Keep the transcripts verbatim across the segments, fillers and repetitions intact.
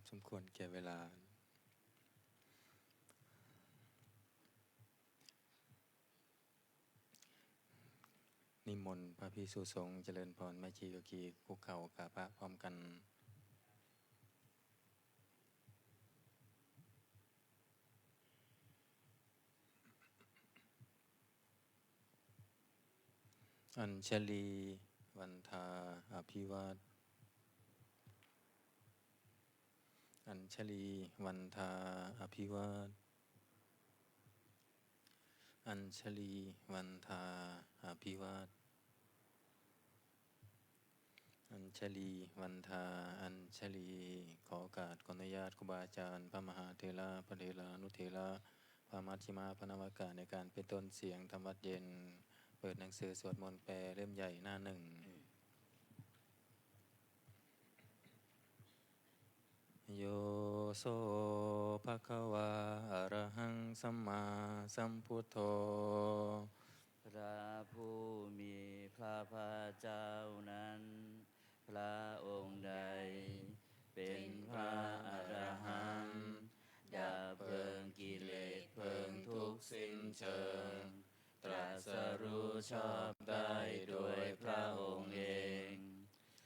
สมควรแก่เวลา นิมนต์พระภิกษุสงฆ์เจริญพร แม่ชีโยคีคุกเข่ากราบพระพร้อมกัน Añjalī vandā abhivād Añjalī vandā abhivād Añjalī vandā abhivād Añjalī vandā añjalī ขอโอกาส ขออนุญาตครูบาอาจารย์ พระมหาเถระ พระเถรานุเถระ พระมัชฌิมะ พระนวากะ ในการเป็นต้นเสียงธรรมวัตรเย็น เปิดหนังสือสวดมนต์แปลเล่มใหญ่หน้าหนึ่ง Yo so bhagavā arahaṃ sammāsambuddho พระผู้มีพระภาคเจ้านั้น พระองค์ใดเป็นพระอรหันต์ ดับเพลิงกิเลสเพลิงทุกข์สิ้นเชิง ตรัสรู้ชอบได้โดยพระองค์เอง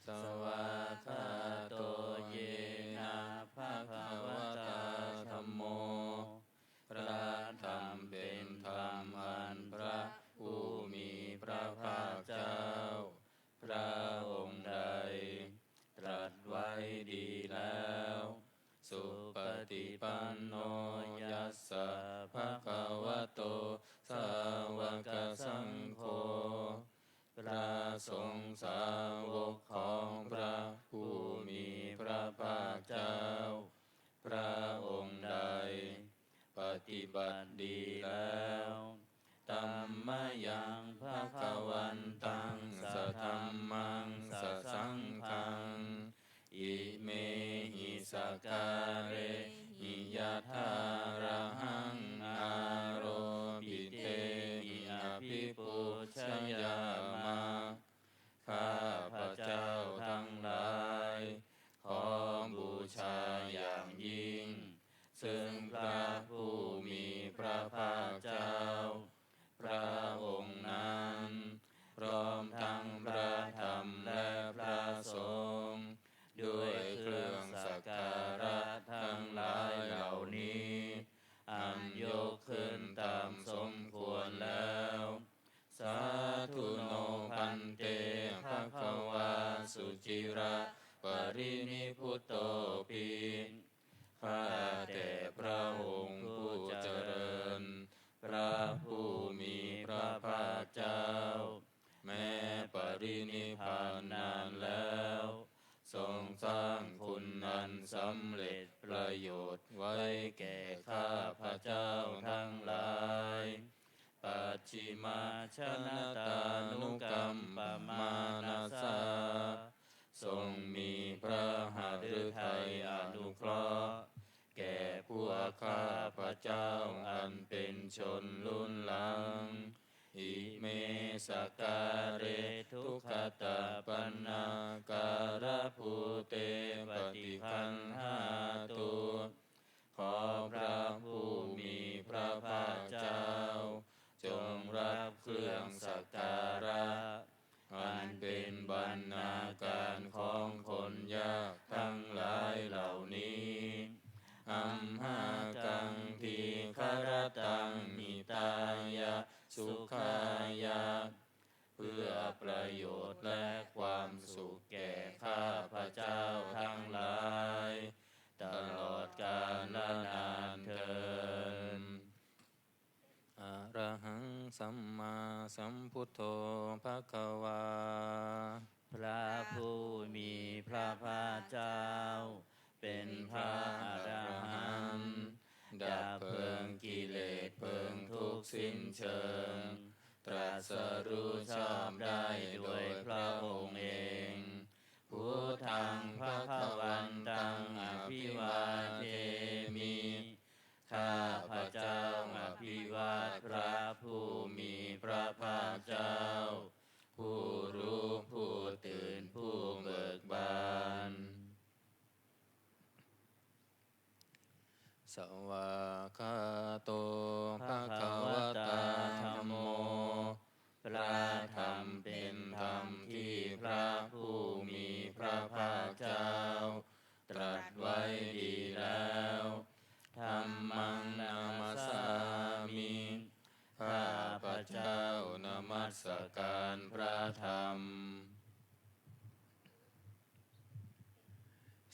Svākkhāto yena bhagavatā dhammo พระธรรมเป็นธรรมอันพระผู้มีพระภาคเจ้า พระองค์ใดตรัสไว้ดีแล้ว Supaṭipanno yassa bhagavato sāvakasaṅgho พระสงฆ์สาวกของพระผู้มีพระภาคเจ้า พระองค์ใดปฏิบัติดีแล้ว Tammayaṃ bhagavantaṃ sadhammaṃ sasaṅghaṃ imehi sakkārehi yathārahaṃ āropitehi abhipūjayāma. ข้าพเจ้าทั้งหลาย ขอบูชาอย่างยิ่ง ซึ่งพระผู้มีพระภาคเจ้า พระองค์นั้น พร้อมทั้งพระธรรมและพระสงฆ์ ด้วยเครื่องสักการะทั้งหลายเหล่านี้ อันยกขึ้นตามสมควรแล้ว Sādhu no bhante bhagavā suciraparinibbutopi ข้าแต่พระองค์ผู้เจริญ พระผู้มีพระภาคเจ้า แม้ปรินิพพานนานแล้ว ทรงสร้างคุณอันสำเร็จประโยชน์ไว้แก่ข้าพเจ้าทั้งหลาย Pacchimājanatānukampamānasā ทรงมีพระหฤทัยอนุเคราะห์ แก่พวกข้าพเจ้าอันเป็นชนรุ่นหลัง Ime sakkāre duggatapaṇṇākārabhūte paṭiggaṇhātu ขอพระผู้มีพระภาคเจ้า จงรับเครื่องสักการะ อันเป็นบรรณาการของคนยากทั้งหลายเหล่านี้ Amhākaṃ dīgharattaṃ hitāya sukhāya เพื่อประโยชน์และความสุขแก่ข้าพเจ้าทั้งหลาย ตลอดกาลนานเทอญ Arahaṃ sammāsambuddho bhagavā พระผู้มีพระภาคเจ้า เป็นพระอรหันต์ ดับเพลิงกิเลสเพลิงทุกข์สิ้นเชิง ตรัสรู้ชอบได้โดยพระองค์เอง Buddhaṃ bhagavantaṃ abhivādemi ข้าพเจ้าอภิวาทพระผู้มีพระภาคเจ้า ผู้รู้ผู้ตื่นผู้เบิกบาน เจ้านมัสการพระธรรม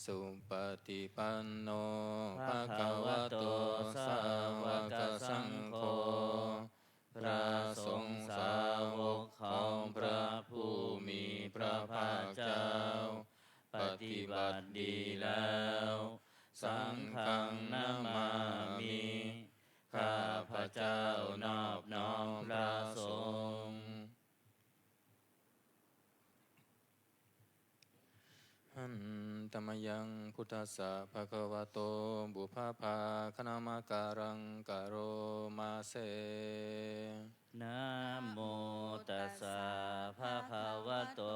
Supaṭipanno bhagavato sāvakasaṅgho พระสงฆ์สาวกของพระผู้มีพระภาคเจ้า ปฏิบัติดีแล้ว Saṅghaṃ namāmi ข้าพเจ้านอบน้อมพระสงฆ์ Handa mayaṃ buddhassa bhagavato pubbabhāganamakāraṃ karoma se. Namo tassa bhagavato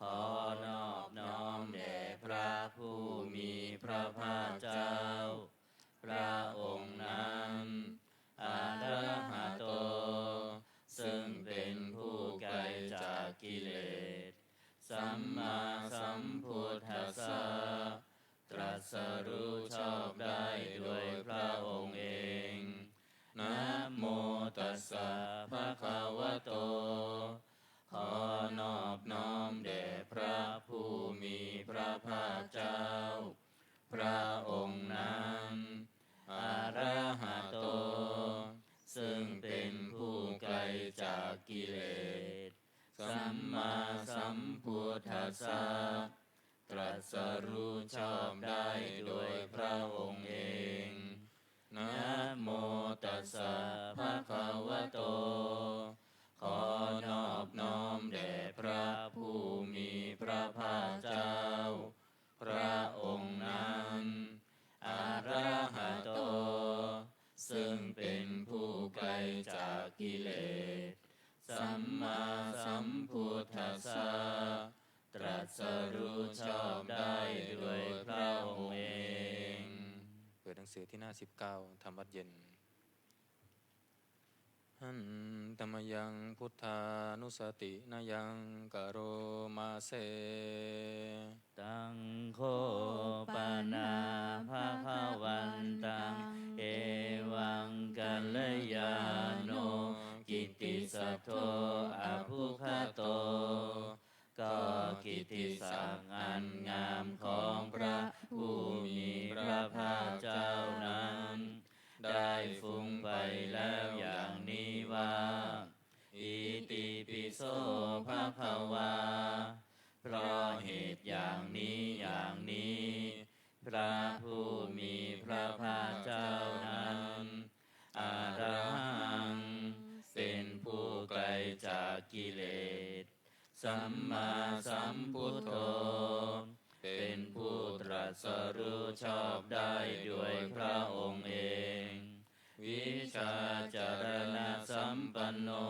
ขอนอบน้อมแด่พระผู้มีพระภาคเจ้า พระองค์นั้น arahato ซึ่งเป็นผู้ไกลจากกิเลส sammāsambuddhassa ตรัสรู้ชอบได้โดยพระองค์เอง Namo tassa bhagavato ขอนอบน้อมแด่พระผู้มีพระภาคเจ้า พระองค์นั้น arahato ซึ่งเป็นผู้ไกลจากกิเลส sammāsambuddhassa ตรัสรู้ชอบได้โดยพระองค์เอง Namo tassa bhagavato ขอนอบน้อมแด่พระผู้มีพระภาคเจ้า พระองค์นั้น arahato ซึ่งเป็นผู้ไกลจากกิเลส sammāsambuddhassa ตรัสรู้ชอบได้โดยพระองค์เอง เปิดหนังสือที่หน้าสิบเก้า ทำวัตรเย็น Handa mayaṃ buddhānussatinayaṃ karoma se. Taṃ kho pana bhagavantaṃ evaṃ kalyāṇo kittisaddo abbhuggato ก็กิตติศักดิ์อันงามของพระผู้มีพระภาคเจ้านั้น ได้ฟุ้งไปแล้วอย่างนี้ว่า Itipi so bhagavā เพราะเหตุอย่างนี้อย่างนี้ พระผู้มีพระภาคเจ้านั้น arahaṃ เป็นผู้ไกลจากกิเลส sammāsambuddho เป็นผู้ตรัสรู้ชอบได้โดยพระองค์เอง vijjācaraṇasampanno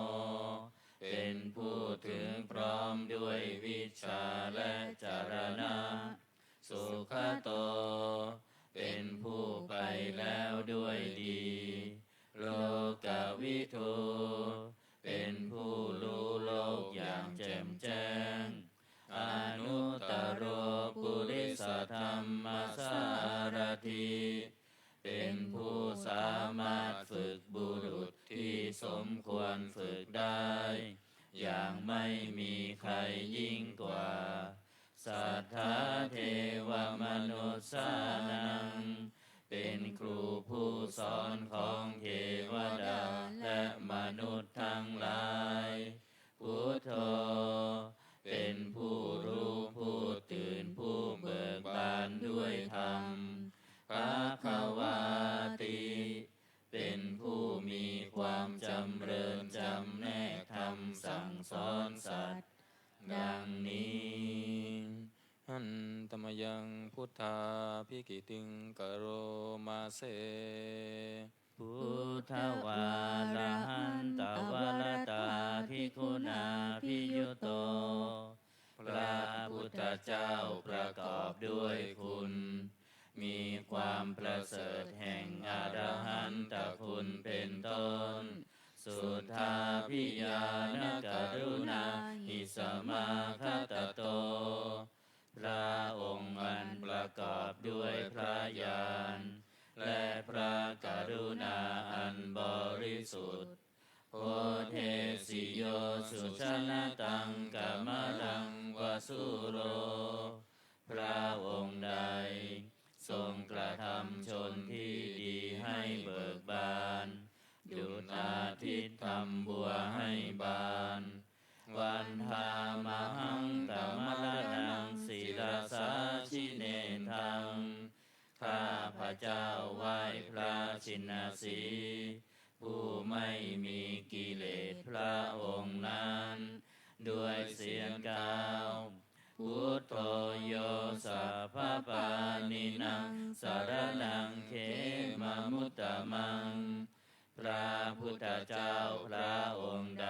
เป็นผู้ถึงพร้อมด้วยวิชชาและจรณะ sugato เป็นผู้ไปแล้วด้วยดี lokavidū เป็นผู้รู้โลกอย่างแจ่มแจ้ง anuttaro purisadammasārathi เป็นผู้สามารถฝึกบุรุษที่สมควรฝึกได้ อย่างไม่มีใครยิ่งกว่า satthā devamanussānaṃ เป็นครูผู้สอนของเทวดาและมนุษย์ทั้งหลาย buddho เป็นผู้รู้ผู้ตื่นผู้เบิกบานด้วยธรรม bhagavāti เป็นผู้มีความจำเริญจำแนกธรรมสั่งสอนสัตว์ ดังนี้ Handa mayaṃ buddhābhigītiṃ karoma se. Buddhavārahantavaratādiguṇābhiyutto พระพุทธเจ้าประกอบด้วยคุณ มีความประเสริฐแห่งอรหันตคุณเป็นต้น suddhābhiñāṇakaruṇāhi samāgatatto พระองค์อันประกอบด้วยพระญาณ และพระกรุณาอันบริสุทธิ์ Odesi yo sujanataṃ kamalaṃ va sūro. พระองค์ใดทรงกระทำชนที่ดีให้เบิกบาน ดุจอาทิตย์ทำบัวให้บาน Vandāmahaṃ tamaraṇaṃ sirasā jinendaṃ. ข้าพเจ้าไหว้พระชินสีห์ ผู้ไม่มีกิเลสพระองค์นั้น ด้วยเสียงกล่าว Buddho yo sabbapāṇīnaṃ saraṇaṃ khemamuttamaṃ. พระพุทธเจ้าพระองค์ใด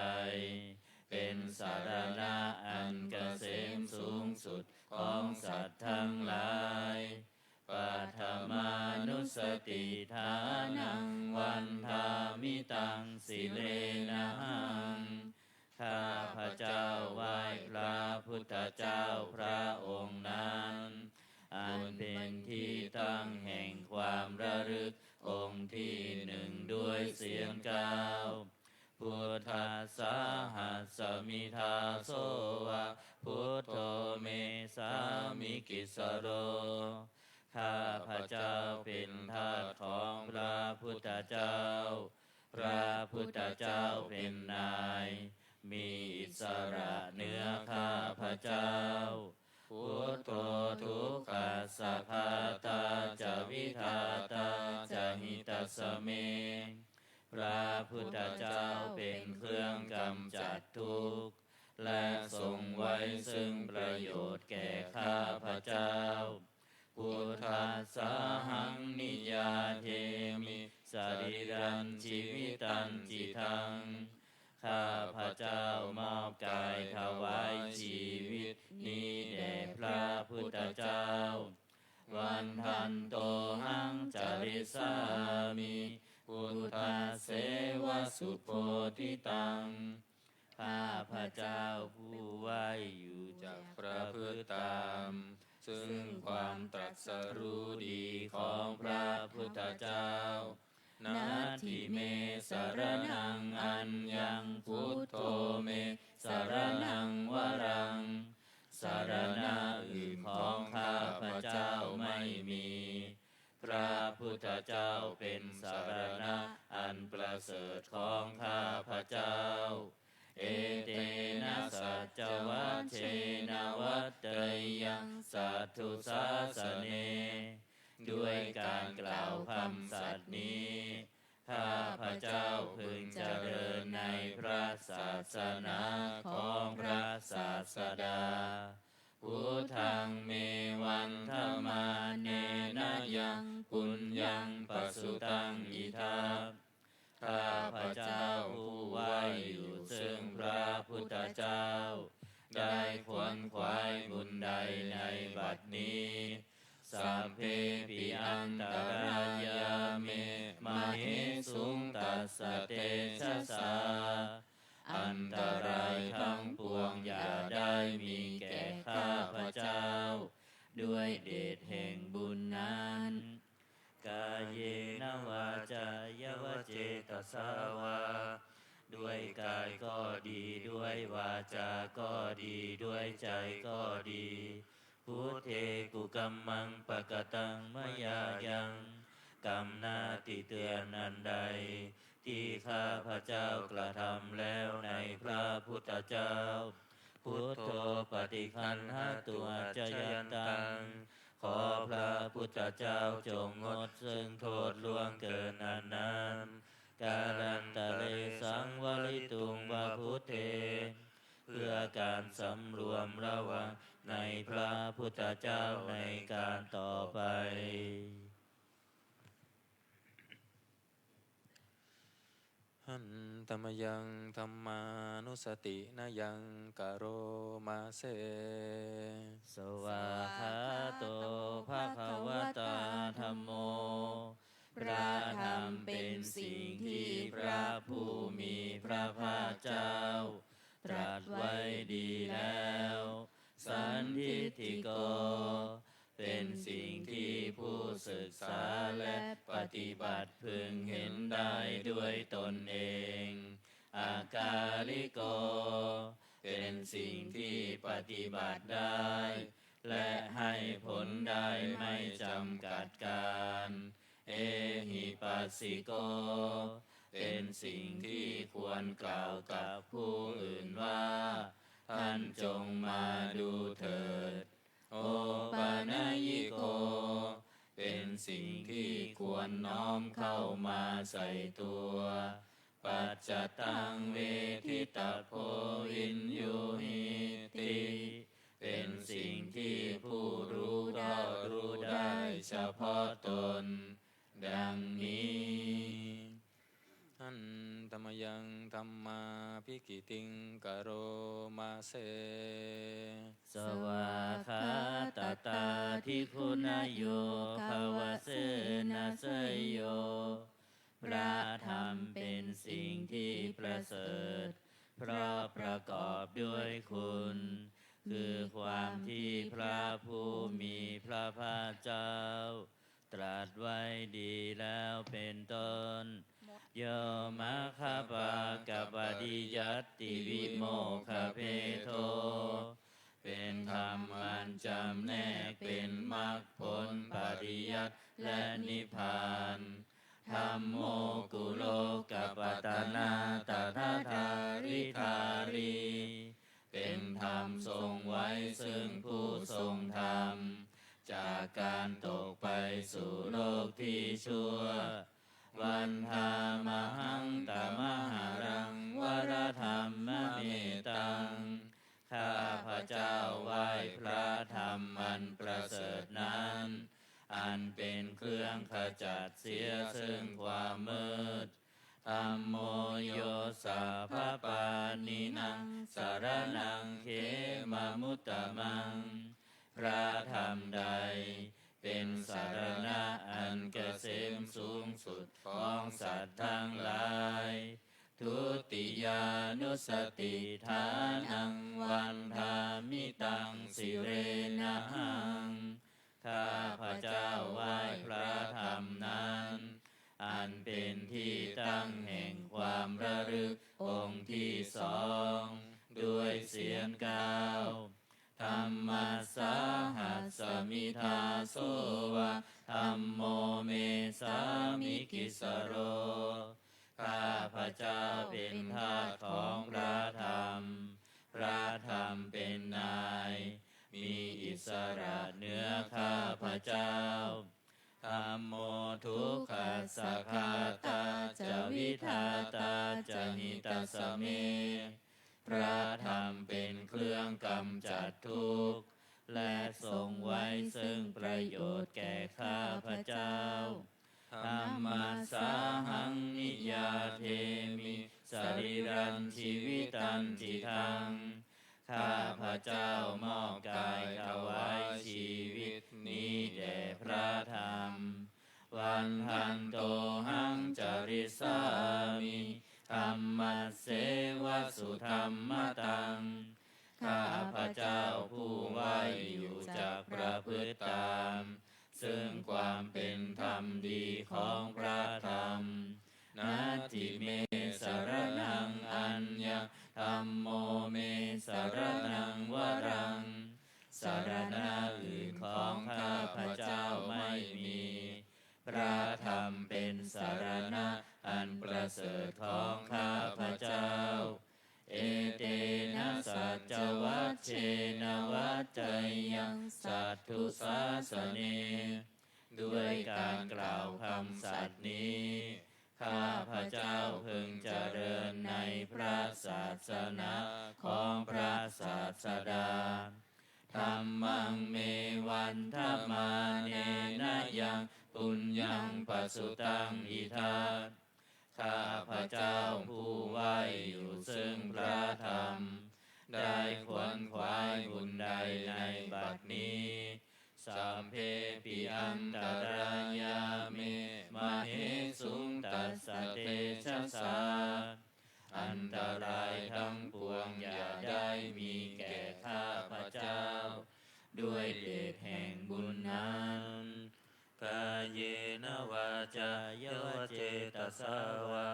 เป็นสรณะอันเกษมสูงสุดของสัตว์ทั้งหลาย Paṭhamānussatiṭṭhānaṃ vandāmi taṃ sirenahaṃ. ข้าพเจ้าไหว้พระพุทธเจ้าพระองค์นั้น อันเป็นที่ตั้งแห่งความระลึกองค์ที่หนึ่งด้วยเสียงกล่าว Buddhassāhasmi dāso va buddho me sāmikissaro. ข้าพเจ้าเป็นทาสของพระพุทธเจ้า พระพุทธเจ้าเป็นนาย มีอิสระเหนือข้าพเจ้า Buddho dukkhassa ghātā ca vidhātā ca hitassa me. พระพุทธเจ้าเป็นเครื่องกำจัดทุกข์ และทรงไว้ซึ่งประโยชน์แก่ข้าพเจ้า Buddhassāhaṃ niyyādemi sarīrañjīvitañci daṃ. ข้าพเจ้ามอบกายถวายชีวิตนี้แด่พระพุทธเจ้า Vandantohaṃ carissāmi buddhasseva subodhitaṃ. ข้าพเจ้าผู้ไหว้อยู่ จักประพฤติตาม ซึ่งความตรัสรู้ดีของพระพุทธเจ้า Natthi me saraṇaṃ aññaṃ buddho me saraṇaṃ varaṃ. สรณะอื่นของข้าพเจ้าไม่มี พระพุทธเจ้าเป็นสรณะอันประเสริฐของข้าพเจ้า Etena saccavajjena vaḍḍheyyaṃ satthu sāsane. ด้วยการกล่าวคำสัตย์นี้ ข้าพเจ้าพึงเจริญในพระศาสนาของพระศาสดา Buddhaṃ me vandamānena yaṃ puññaṃ pasutaṃ idha. ข้าพเจ้าผู้ไหว้อยู่ซึ่งพระพุทธเจ้า ได้ขวนขวายบุญใดในบัดนี้ Sabbepi antarāyā me māhesuṃ tassa tejasā. อันตรายทั้งปวงอย่าได้มีแก่ข้าพเจ้า ด้วยเดชแห่งบุญนั้น Kāyena vācāya va cetasā vā. ด้วยกายก็ดี ด้วยวาจาก็ดี ด้วยใจก็ดี Buddhe kukammaṃ pakataṃ mayā yaṃ. กรรมหน้าที่เตือนอันใด ที่ข้าพเจ้ากระทำแล้วในพระพุทธเจ้า Buddho paṭiggaṇhatu accayantaṃ. ขอพระพุทธเจ้าจงงดซึ่งโทษล่วงเกินอันนั้น Kālantare saṃvarituṃ va buddhe. เพื่อการสำรวมระวังในพระพุทธเจ้าในการต่อไป Handa mayaṃ dhammānussatinayaṃ karoma se. Svākkhāto bhagavatā dhammo. พระธรรมเป็นสิ่งที่พระผู้มีพระภาคเจ้าตรัสไว้ดีแล้ว Sandiṭṭhiko เป็นสิ่งที่ผู้ศึกษาและปฏิบัติพึงเห็นได้ด้วยตนเอง akāliko เป็นสิ่งที่ปฏิบัติได้และให้ผลได้ไม่จำกัดการ ehipassiko เป็นสิ่งที่ควรกล่าวกับผู้อื่นว่า ท่านจงมาดูเถิด opanayiko เป็นสิ่งที่ควรน้อมเข้ามาใส่ตัว paccattaṃ veditabbo viññūhīti เป็นสิ่งที่ผู้รู้ก็รู้ได้เฉพาะตน ดังนี้ Handa mayaṃ dhammābhigītiṃ karoma se. Svākkhātatādiguṇayogavasena seyyo พระธรรมเป็นสิ่งที่ประเสริฐ เพราะประกอบด้วยคุณ คือความที่พระผู้มีพระภาคเจ้า ตรัสไว้ดีแล้วเป็นต้น yo maggapākapariyattivimokkhabhedo เป็นธรรมอันจำแนกเป็นมรรคผลปริยัติและนิพพาน dhammo kulokapatanā tadadhāridhārī เป็นธรรมทรงไว้ซึ่งผู้ทรงธรรม จากการตกไปสู่โลกที่ชั่ว Vandāmahaṃ tamaharaṃ varadhammametaṃ ข้าพเจ้าไหว้พระธรรมอันประเสริฐนั้น อันเป็นเครื่องขจัดเสียซึ่งความมืด Dhammo yo sabbapāṇīnaṃ saraṇaṃ khemamuttamaṃ พระธรรมใดเป็นสรณะอันเกษมสูงสุดของสัตว์ทั้งหลาย Dutiyānussatiṭṭhānaṃ vandāmi taṃ sirenahaṃ ข้าพเจ้าไหว้พระธรรมนั้น อันเป็นที่ตั้งแห่งความระลึกองค์ที่สอง ด้วยเสียงกล่าว Dhammassāhasmi dāso va dhammo me sāmikissaro ข้าพเจ้าเป็นทาสของพระธรรม พระธรรมเป็นนาย มีอิสระเหนือข้าพเจ้า Dhammo dukkhassa ghātā ca vidhātā ca hitassa me พระธรรมเป็นเครื่องกำจัดทุกข์ และทรงไว้ซึ่งประโยชน์แก่ข้าพเจ้า Dhammassāhaṃ niyyādemi sarīrañjīvitañcidaṃ ข้าพเจ้ามอบกายถวายชีวิตนี้แด่พระธรรม Vandantohaṃ carissāmi dhammasseva sudhammataṃ ข้าพเจ้าผู้ไหว้อยู่จักประพฤติตาม ซึ่งความเป็นธรรมดีของพระธรรม Natthi me saraṇaṃ aññaṃ dhammo me saraṇaṃ varaṃ สรณะอื่นของข้าพเจ้าไม่มี พระธรรมเป็นสรณะอันประเสริฐของข้าพเจ้า Etena saccavajjena vaḍḍheyyaṃ satthu sāsane ด้วยการกล่าวคำสัตย์นี้ ข้าพเจ้าพึงเจริญในพระศาสนาของพระศาสดา Dhammaṃ me vandamānena yaṃ puññaṃ pasutaṃ idha ข้าพเจ้าผู้ไหว้อยู่ซึ่งพระธรรม ได้ขวนขวายบุญใดในบัดนี้ Sabbepi antarāyā me māhesuṃ tassa tejasā อันตรายทั้งปวงอย่าได้มีแก่ข้าพเจ้า ด้วยเดชแห่งบุญนั้น Kāyena vācāya va cetasā vā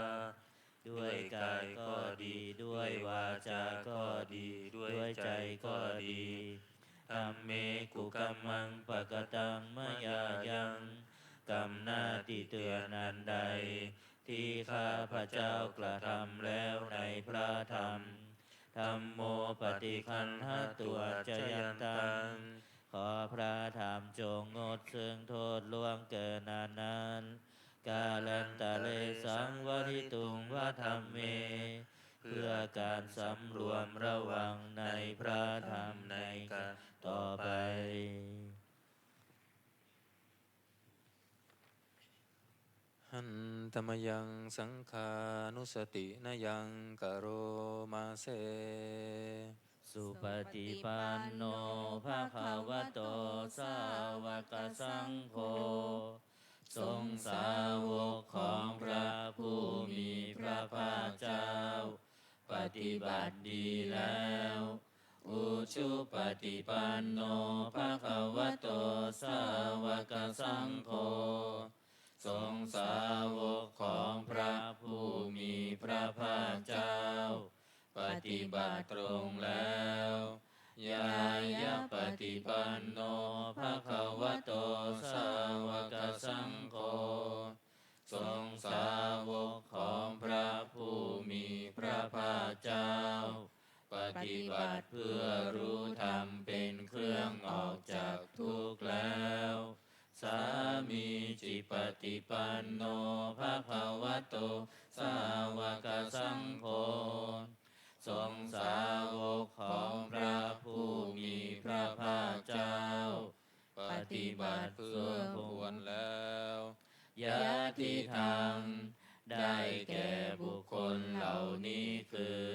ด้วยก กายก็ดี ด้วยวาจาก็ดี ด้วยใจก็ดี dhamme kukammaṃ pakataṃ mayā yaṃ kammaṃ เตือนอันใด ที่ข้าพเจ้ากระทำแล้วในพระธรรม dhammo paṭiggaṇhatu accayantaṃ ขอพระธรรมจงงดซึ่งโทษล่วงเกินอันนั้น kālantare saṃvarituṃ va dhamme เพื่อการสำรวมระวังในพระธรรมในการต่อไป handa mayaṃ saṅghānussatinayaṃ karoma se. Supaṭipanno bhagavato sāvakasaṅgho สงฆ์สาวกของพระผู้มีพระภาคเจ้า ปฏิบัติดีแล้ว ujupaṭipanno bhagavato sāvakasaṅgho สงฆ์สาวกของพระผู้มีพระภาคเจ้า ปฏิบัติตรงแล้ว ñāyapaṭipanno bhagavato sāvakasaṅgho สงฆ์สาวกของพระผู้มีพระภาคเจ้า ปฏิบัติเพื่อรู้ธรรมเป็นเครื่องออกจากทุกข์แล้ว sāmīcipaṭipanno bhagavato sāvakasaṅgho สงฆ์สาวกของพระผู้มีพระภาคเจ้า ปฏิบัติเพื่อควรแล้ว yadidaṃ ได้แก่บุคคลเหล่านี้คือ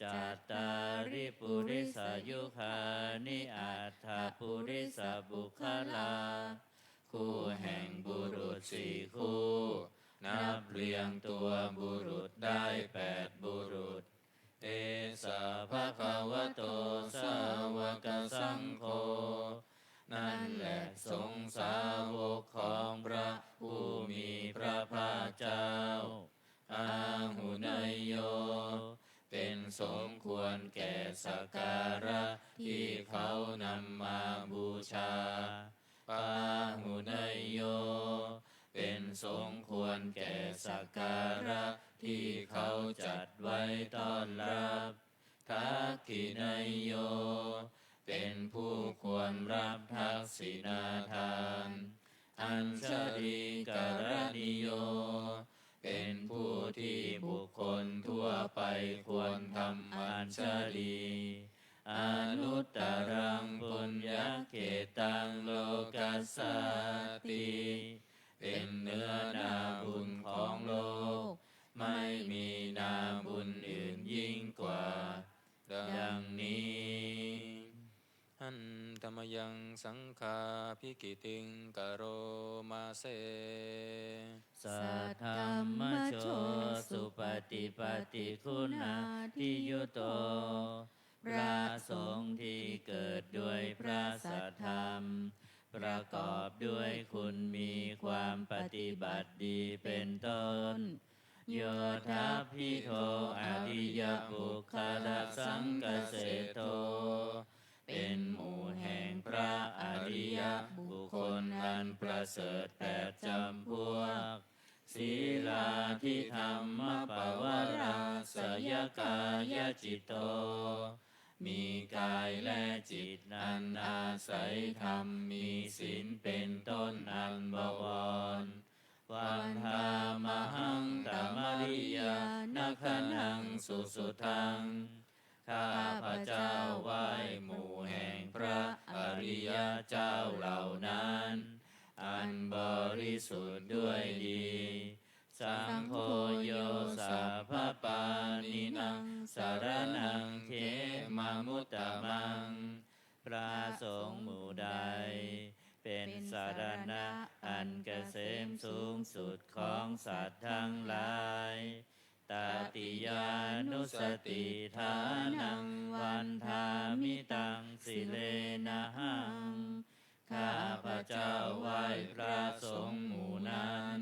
cattāri purisayugāni aṭṭha purisapuggalā คู่แห่งบุรุษสี่คู่ นับเรียงตัวบุรุษได้แปดบุรุษ esa bhagavato sāvakasaṅgho นั่นแหละสงฆ์สาวกของพระผู้มีพระภาคเจ้า āhuneyyo เป็นสมควรแก่สักการะที่เขานำมาบูชา pāhuneyyo เป็นสมควรแก่สักการะที่เขาจัดไว้ต้อนรับ dakkhiṇeyyo เป็นผู้ควรรับทักษิณาทาน añjalikaraṇīyo เป็นผู้ที่บุคคลทั่วไปควรทำอัญชลี anuttaraṃ puññakkhettaṃ lokassāti เป็นเนื้อนาบุญของโลก ไม่มีนาบุญอื่นยิ่งกว่า ดังนี้ handa mayaṃ saṅghābhigītiṃ karoma se. Saddhammajo supaṭipattiguṇādiyutto พระสงฆ์ที่เกิดด้วยพระสัทธรรม ประกอบด้วยคุณมีความปฏิบัติดีเป็นต้น yo tappito ariyapuggalasaṅghaseṭṭho เป็นหมู่แห่งพระอริยบุคคลอันประเสริฐแปดจำพวก sīlādidhammapavarāsayakāyacitto มีกายและจิตอันอาศัยธรรมมีศีลเป็นต้นอันบวร vandāmahaṃ tamariyanagaṇaṃ susuddhaṃ ข้าพเจ้าไหว้หมู่แห่งพระอริยเจ้าเหล่านั้น อันบริสุทธิ์ด้วยดี saṅgho yo sabbapāṇīnaṃ saraṇaṃ khemamuttamaṃ พระสงฆ์หมู่ใด เป็นสรณะอันเกษมสูงสุดของสัตว์ทั้งหลาย tatiyānussatiṭṭhānaṃ vandāmi taṃ sirenahaṃ ข้าพเจ้าไหว้พระสงฆ์หมู่นั้น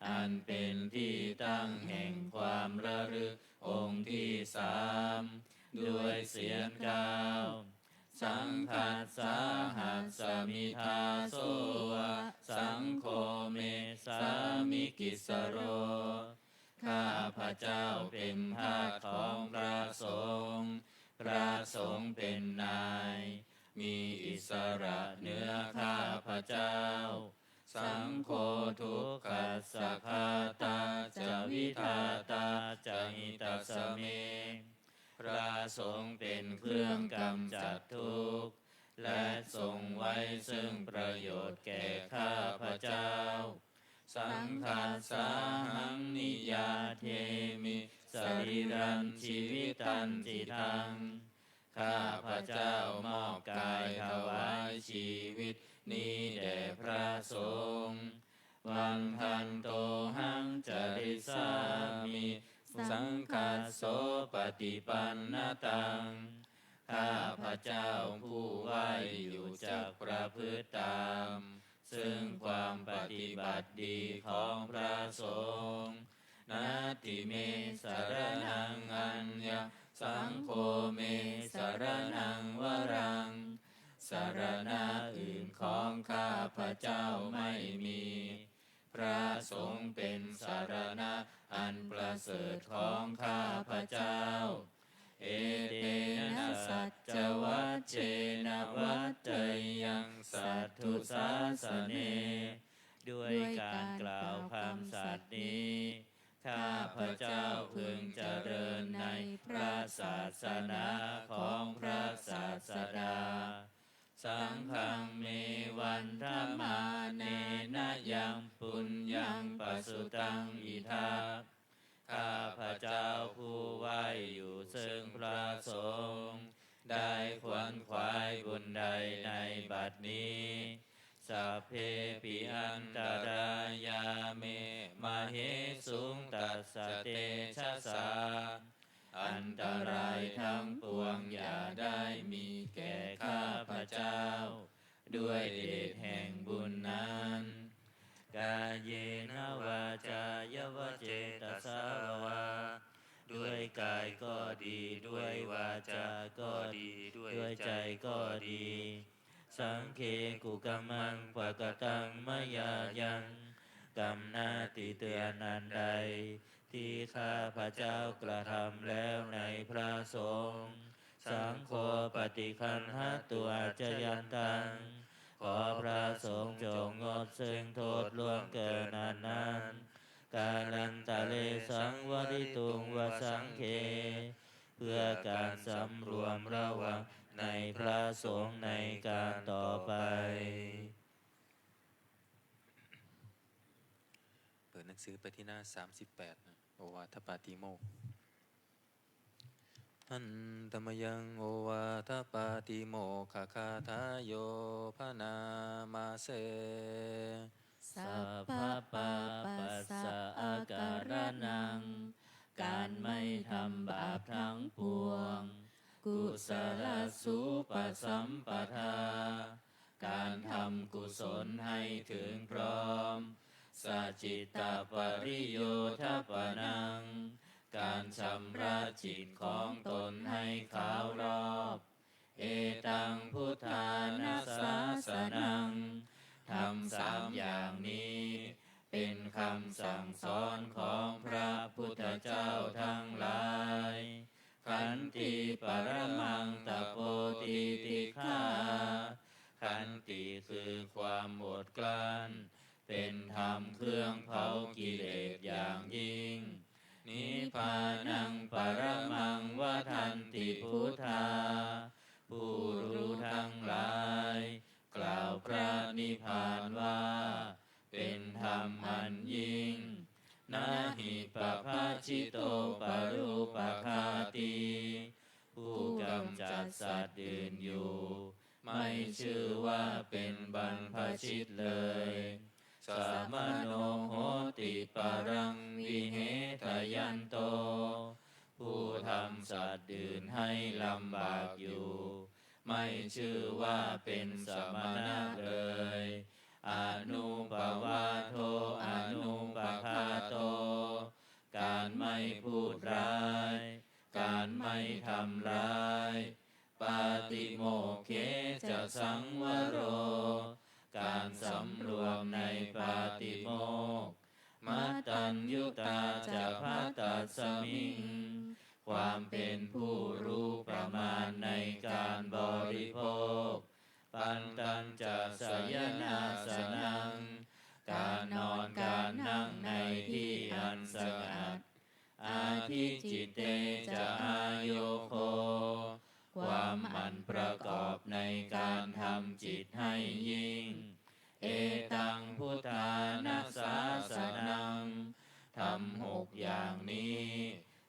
อันเป็นที่ตั้งแห่งความระลึกองค์ที่สาม ด้วยเสียงเก้า Saṅghassāhasmi dāso va, saṅgho me sāmikissaro. ข้าพเจ้าเป็นทาสของพระสงฆ์ พระสงฆ์เป็นนาย มีอิสระเหนือข้าพเจ้า Saṅgho dukkhassa ghātā ca vidhātā ca hitassa me. พระสงฆ์เป็นเครื่องกำจัดทุกข์ และทรงไว้ซึ่งประโยชน์แก่ข้าพเจ้า Saṅghassāhaṃ niyyādemi sarīrañca jīvitañcidaṃ. ข้าพเจ้ามอบกายถวายชีวิตนี้แด่พระสงฆ์ Vandantohaṃ carissāmi saṅghassopaṭipannataṃ. ข้าพเจ้าผู้ไหว้อยู่จักประพฤติตาม ซึ่งความปฏิบัติดีของพระสงฆ์ Natthi me saraṇaṃ aññaṃ, saṅgho me saraṇaṃ varaṃ. สรณะอื่นของข้าพเจ้าไม่มี พระสงฆ์เป็นสรณะอันประเสริฐของข้าพเจ้า Etena saccavajjena vaḍḍheyyaṃ satthu sāsane. ด้วยการกล่าวคำสัตย์นี้ ข้าพเจ้าพึงเจริญในพระศาสนาของพระศาสดา Saṅghaṃ me vandamānena yaṃ puññaṃ pasutaṃ idha. ข้าพเจ้าผู้ไหว้อยู่ซึ่งพระสงฆ์ ได้ขวนขวายบุญใดในบัดนี้ Sabbepi antarāyā me māhesuṃ tassa tejasā. อันตรายทั้งปวงอย่าได้มีแก่ข้าพเจ้า ด้วยเดชแห่งบุญนั้น Kāyena vācāya va cetasā vā. ด้วยกายก็ดี ด้วยวาจาก็ดี ด้วยใจก็ดี Saṅghe kukammaṃ pakataṃ mayā yaṃ. กรรมหน้าติเตียนอันใด ที่ข้าพเจ้ากระทำแล้วในพระสงฆ์ Saṅgho paṭiggaṇhatu accayantaṃ. ขอพระสงฆ์จงงดซึ่งโทษล่วงเกินอันนั้น Kālantare saṃvarituṃ va saṅghe. เพื่อการสำรวมระวังในพระสงฆ์ในการต่อไป เปิดหนังสือไปที่หน้าสามสิบแปดนะ โอวาทปาติโมกข์ Handa mayaṃ ovātapātimokkhathāyo bhaṇāma se. Sabbappāpassa akaraṇaṃ. การไม่ทำบาปทั้งปวง Kusalassa upasampadā. การทำกุศลให้ถึงพร้อม Sacittapariyodapanaṃ. การชำระจิตของตนให้ขาวรอบ Etaṃ buddhāna sāsanaṃ. ธรรมสามอย่างนี้ เป็นคำสั่งสอนของพระพุทธเจ้าทั้งหลาย Khanti paramaṃ tapo titikkhā. ขันติคือความอดกลั้น เป็นธรรมเครื่องเผากิเลสอย่างยิ่ง Nibbānaṃ paramaṃ vadanti buddhā. ผู้รู้ทั้งหลาย กล่าวพระนิพพานว่า เป็นธรรมอันยิ่ง Na hi pabbajito parūpaghātī. ผู้กำจัดสัตว์อื่นอยู่ ไม่ชื่อว่าเป็นบรรพชิตเลย Samaṇo hoti paraṃ vihetayanto. ผู้ทำสัตว์อื่นให้ลำบากอยู่ ไม่ชื่อว่าเป็นสมณะเลย Anuppavādo anupaghāto การไม่พูดร้าย การไม่ทำร้าย Pātimokkhe ca saṃvaro การสำรวมในปาติโมกข์ Mattaññutā ca bhattasmiṃ ความเป็นผู้รู้ประมาณในการบริโภค Pantañca sayanāsanaṃ การนอนการนั่งในที่อันสงัด Adhicitte ca āyogo ความหมั่นประกอบในการทำจิตให้ยิ่ง Etaṃ buddhāna sāsanaṃ ธรรมหกอย่างนี้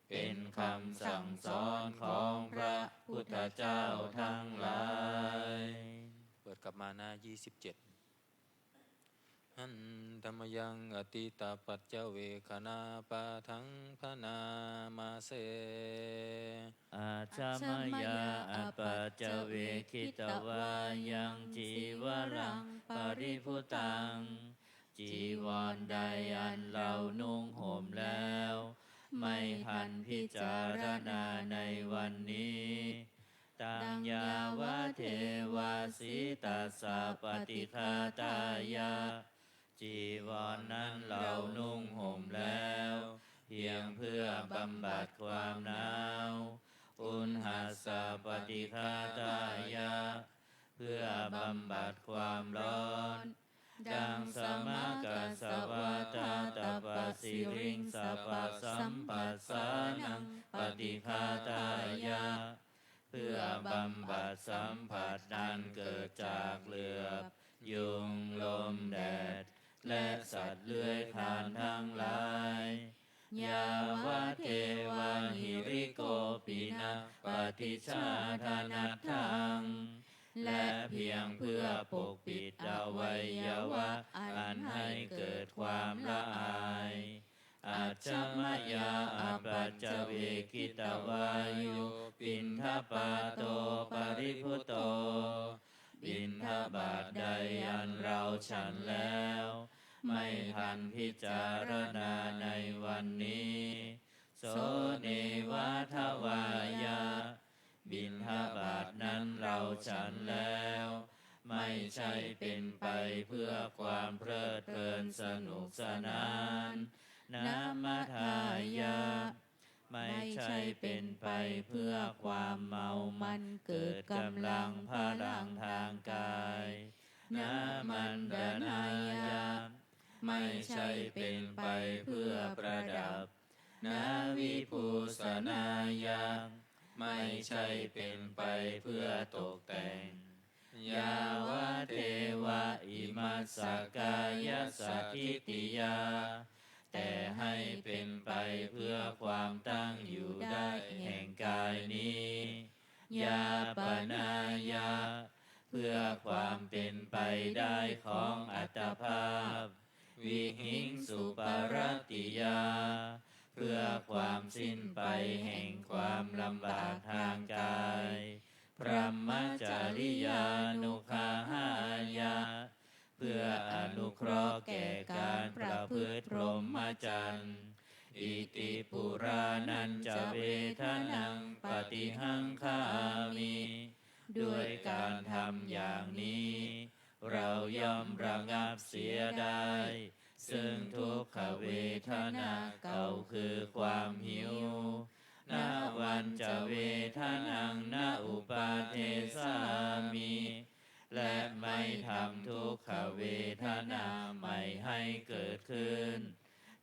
เป็นคำสั่งสอนของพระพุทธเจ้าทั้งหลาย เปิดกลับมาหน้า ยี่สิบเจ็ด Handa mayaṃ atītapaccavekkhaṇapāṭhaṃ bhaṇāma se. Ajja mayā apaccavekkhitvā yaṃ cīvaraṃ paribhuttaṃ จีวรใดอันเรานุ่งห่มแล้ว ไม่ทันพิจารณาในวันนี้ Taṃ yāvadeva sītassa paṭighātāya จีวรนั้นเรานุ่งห่มแล้ว เพียงเพื่อบำบัดความหนาว Uṇhassa paṭighātāya เพื่อบำบัดความร้อน Daṃsamakasavātātapasiriṃ sapasamphassānaṃ paṭighātāya เพื่อบำบัดสัมผัสอันเกิดจากเหลือบ ยุง ลมแดด และสัตว์เลื้อยคลานทั้งหลาย Yāvadeva hirikopinapaṭicchādanatthaṃ และเพียงเพื่อปกปิดอวัยวะอันให้เกิดความละอาย Ajja mayā apaccavekkhitvā yo piṇḍapāto paribhutto บิณฑบาตใดอันเราฉันแล้ว ไม่ทันพิจารณาในวันนี้ So neva davāya บิณฑบาตนั้นเราฉันแล้ว ไม่ใช่เป็นไปเพื่อความเพลิดเพลินสนุกสนาน Na madāya ไม่ใช่เป็นไปเพื่อความเมามันเกิดกำลังพลังทางกาย Na maṇḍanāya ไม่ใช่เป็นไปเพื่อประดับ Na vibhūsanāya ไม่ใช่เป็นไปเพื่อตกแต่ง Yāvadeva imassa kāyassa ṭhitiyā แต่ให้เป็นไปเพื่อความตั้งอยู่ได้แห่งกายนี้ Yāpanāya เพื่อความเป็นไปได้ของอัตภาพ Vihiṃsuparatiyā เพื่อความสิ้นไปแห่งความลำบากทางกาย Brahmacariyānuggahāya เพื่ออนุเคราะห์แก่การประพฤติพรหมจรรย์ Iti purāṇañca vedanaṃ paṭihaṅkhāmi ด้วยการทำอย่างนี้ เราย่อมระงับเสียได้ ซึ่งทุกขเวทนาเก่าคือความหิว Navañca vedanaṃ na uppādessāmi และไม่ทำทุกขเวทนาใหม่ให้เกิดขึ้น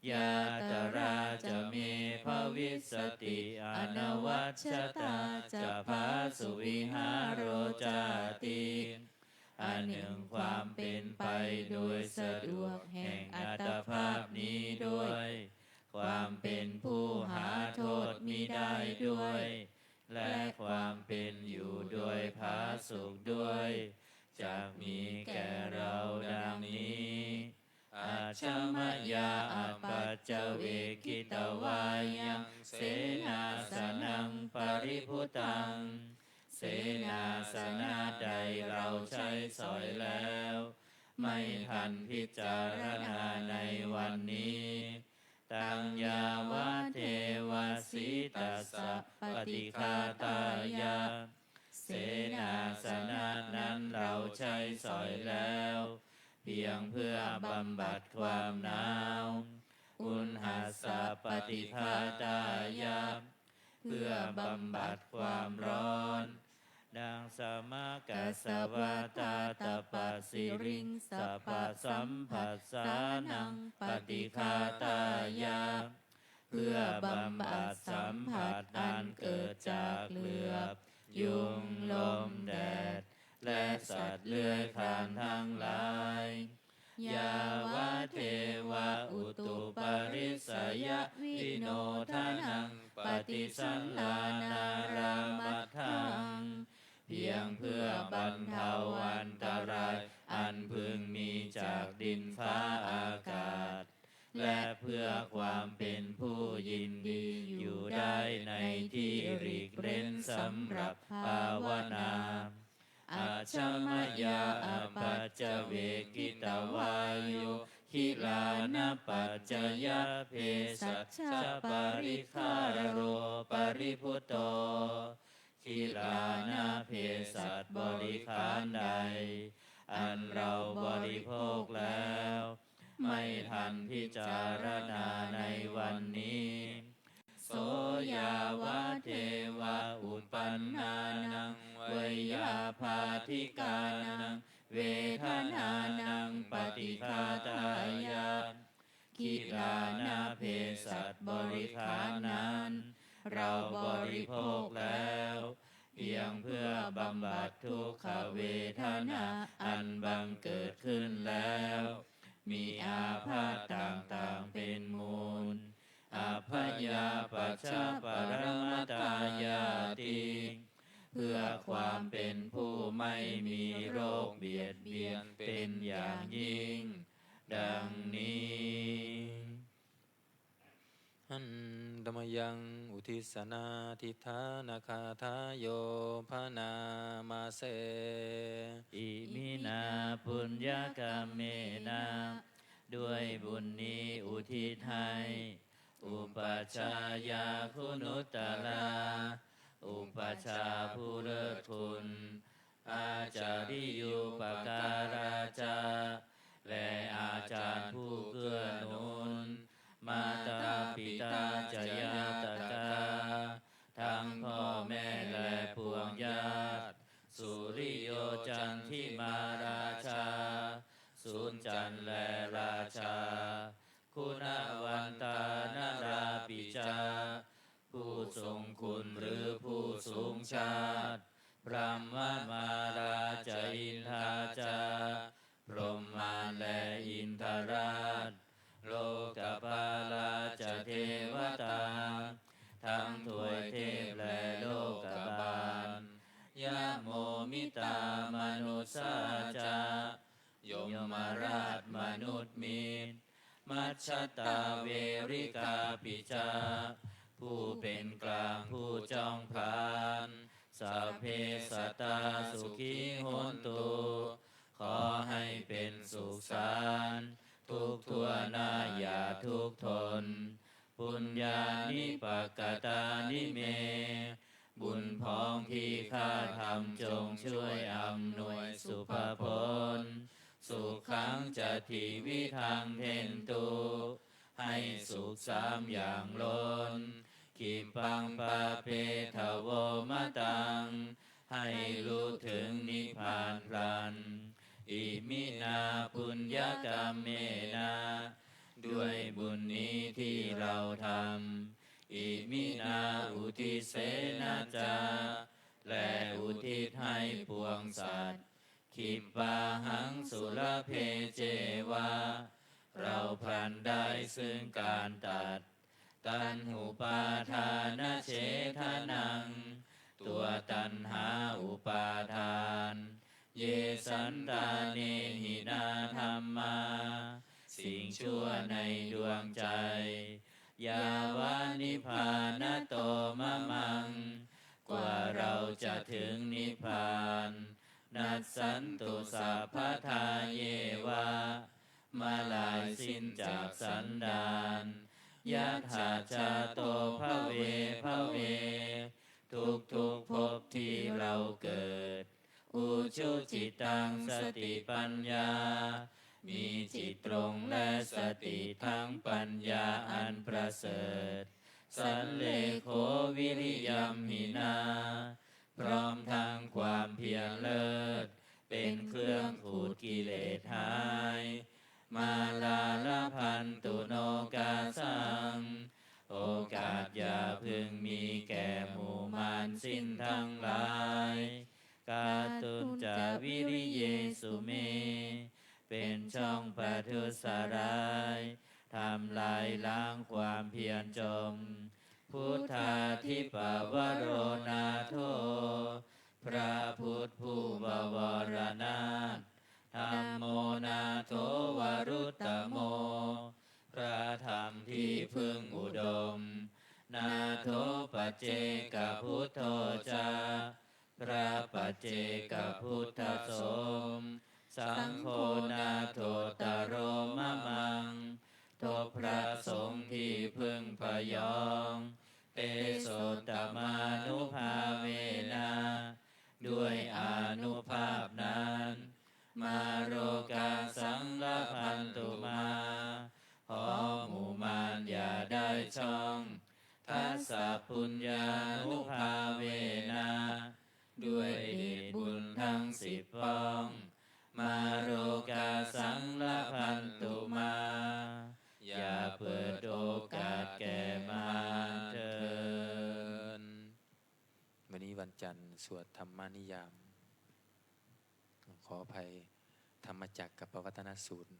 Yātrā ca me bhavissati anavajjatā ca phāsuvihāro cāti อันหนึ่งความเป็นไปโดยสะดวกแห่งอัตภาพนี้ด้วย ความเป็นผู้หาโทษมิได้ด้วย และความเป็นอยู่โดยผาสุกด้วย จักมีแก่เราดังนี้ Ajja mayā apaccavekkhitvā yaṃ senāsanaṃ paribhuttaṃ เสนาสนะใดเราใช้สอยแล้ว ไม่ทันพิจารณาในวันนี้ taṃ yāvadeva sītassa paṭighātāya, เสนาสนะนั้นเราใช้สอยแล้ว เพียงเพื่อบำบัดความหนาว uṇhassa paṭighātāya เพื่อบำบัดความร้อน naṃsamakassāva tattapasiriṃsapasamphassānaṃ paṭighātāya เพื่อบำบัดสัมผัสอันเกิดจากเหลือบ ยุง ลม แดด และสัตว์เลื้อยคลานทั้งหลาย yāvadeva utuparissayavinodanaṃ paṭisallānārāmatthaṃ เพียงเพื่อบรรเทาอันตรายอันพึงมีจากดินฟ้าอากาศ และเพื่อความเป็นผู้ยินดีอยู่ได้ในที่หลีกเร้นสำหรับภาวนา Ajja mayā apaccavekkhitvā yo gilānapaccayabhesajjaparikkhāro paribhutto, กิลานะเภสัชบริขารใด อันเราบริโภคแล้ว ไม่ทันพิจารณาในวันนี้ so yāvadeva uppannānaṃ veyyābādhikānaṃ vedanānaṃ paṭighātāya กิลานะเภสัชบริขารนั้น เราบริโภคแล้ว เพียงเพื่อบำบัดทุกขเวทนาอันบังเกิดขึ้นแล้ว มีอาพาธต่างๆเป็นมูล abyāpajjhaparamatāyāti เพื่อความเป็นผู้ไม่มีโรคเบียดเบียนเป็นอย่างยิ่ง ดังนี้ Handa mayaṃ uddissanādhiṭṭhānagāthāyo bhaṇāma se. Iminā puññakammena ด้วยบุญนี้อุทิศให้ upajjhāyā guṇuttarā อุปัชฌาย์ผู้เลิศคุณ ācariyūpakārā ca และอาจารย์ผู้เกื้อหนุน mātā pitā ca ñātakā ทั้งพ่อแม่และปวงญาติ suriyo candimā rājā สุญจันทร์และราชา guṇavantā narāpi ca ผู้ทรงคุณหรือผู้สูงชาติ brahmamārā ca indā ca พรหมมารและอินทราช lokapālā ca devatā ทั้งทวยเทพและโลกบาล yamo mittā manussā ca ยมราชมนุษย์มิตร majjhattā verikāpi ca ผู้เป็นกลางผู้จ้องผลาญ sabbe sattā sukhī hontu ขอให้เป็นสุขสันต์ทุกทั่วหน้าอย่าทุกข์ทน puññāni pakatāni me บุญพ้องที่ข้าทำจงช่วยอำนวยสุภผล sukhaṃ ca tividhaṃ dentu ให้สุขสามอย่างล้น khippaṃ pāpetha vo mataṃ ให้รู้ถึงนิพพานพลัน iminā puññakammena ด้วยบุญนี้ที่เราทำ iminā uddisena ca และอุทิศให้ปวงสัตว์ khippāhaṃ sulabhe ceva เราพลันได้ซึ่งการตัด taṇhupādānachedanaṃ ตัวตัณหาอุปาทาน ye santāne hinā dhammā สิ่งชั่วในดวงใจ yāva nibbānato mamaṃ กว่าเราจะถึงนิพพาน nassantu sabbadā yeva เมื่อลายสิ้นจากสันดาน yattha jāto bhave bhave ทุกๆภพที่เราเกิด ujucittaṃ satipaññā มีจิตตรงและสติทั้งปัญญาอันประเสริฐ sallekho viriyamhinā พร้อมทั้งความเพียรเลิศ เป็นเครื่องขูดกิเลสหาย mārā labhantu nokāsaṃ โอกาสอย่าพึงมีแก่หมู่มารสิ้นทั้งหลาย kātuñca viriyesu me เป็นช่องประทุษร้าย ทำลายล้างความเพียรจม buddhādhipavaro nātho พระพุทธผู้บวรนาถ dhammo nātho varuttamo พระธรรมที่พึ่งอุดม nātho paccekabuddho ca พระปัจเจกพุทธสงฆ์ saṅgho nāthottaro mamaṃ ทบพระสงฆ์ที่พึ่งพยอง tesottamānubhāvena ด้วยอานุภาพนั้น mārokāsaṃ labhantu mā ขอหมู่มารอย่าได้ช่อง dassapuññānubhāvena ด้วยเหตุบุญทั้งสิบป้อง mārokāsaṃ labhantu mā อย่าเปิดโอกาสแก่มารเถิด วันนี้วันจันทร์สวดธรรมนิยาม ขออภัย ธรรมจักรกัปปวัตตนสูตร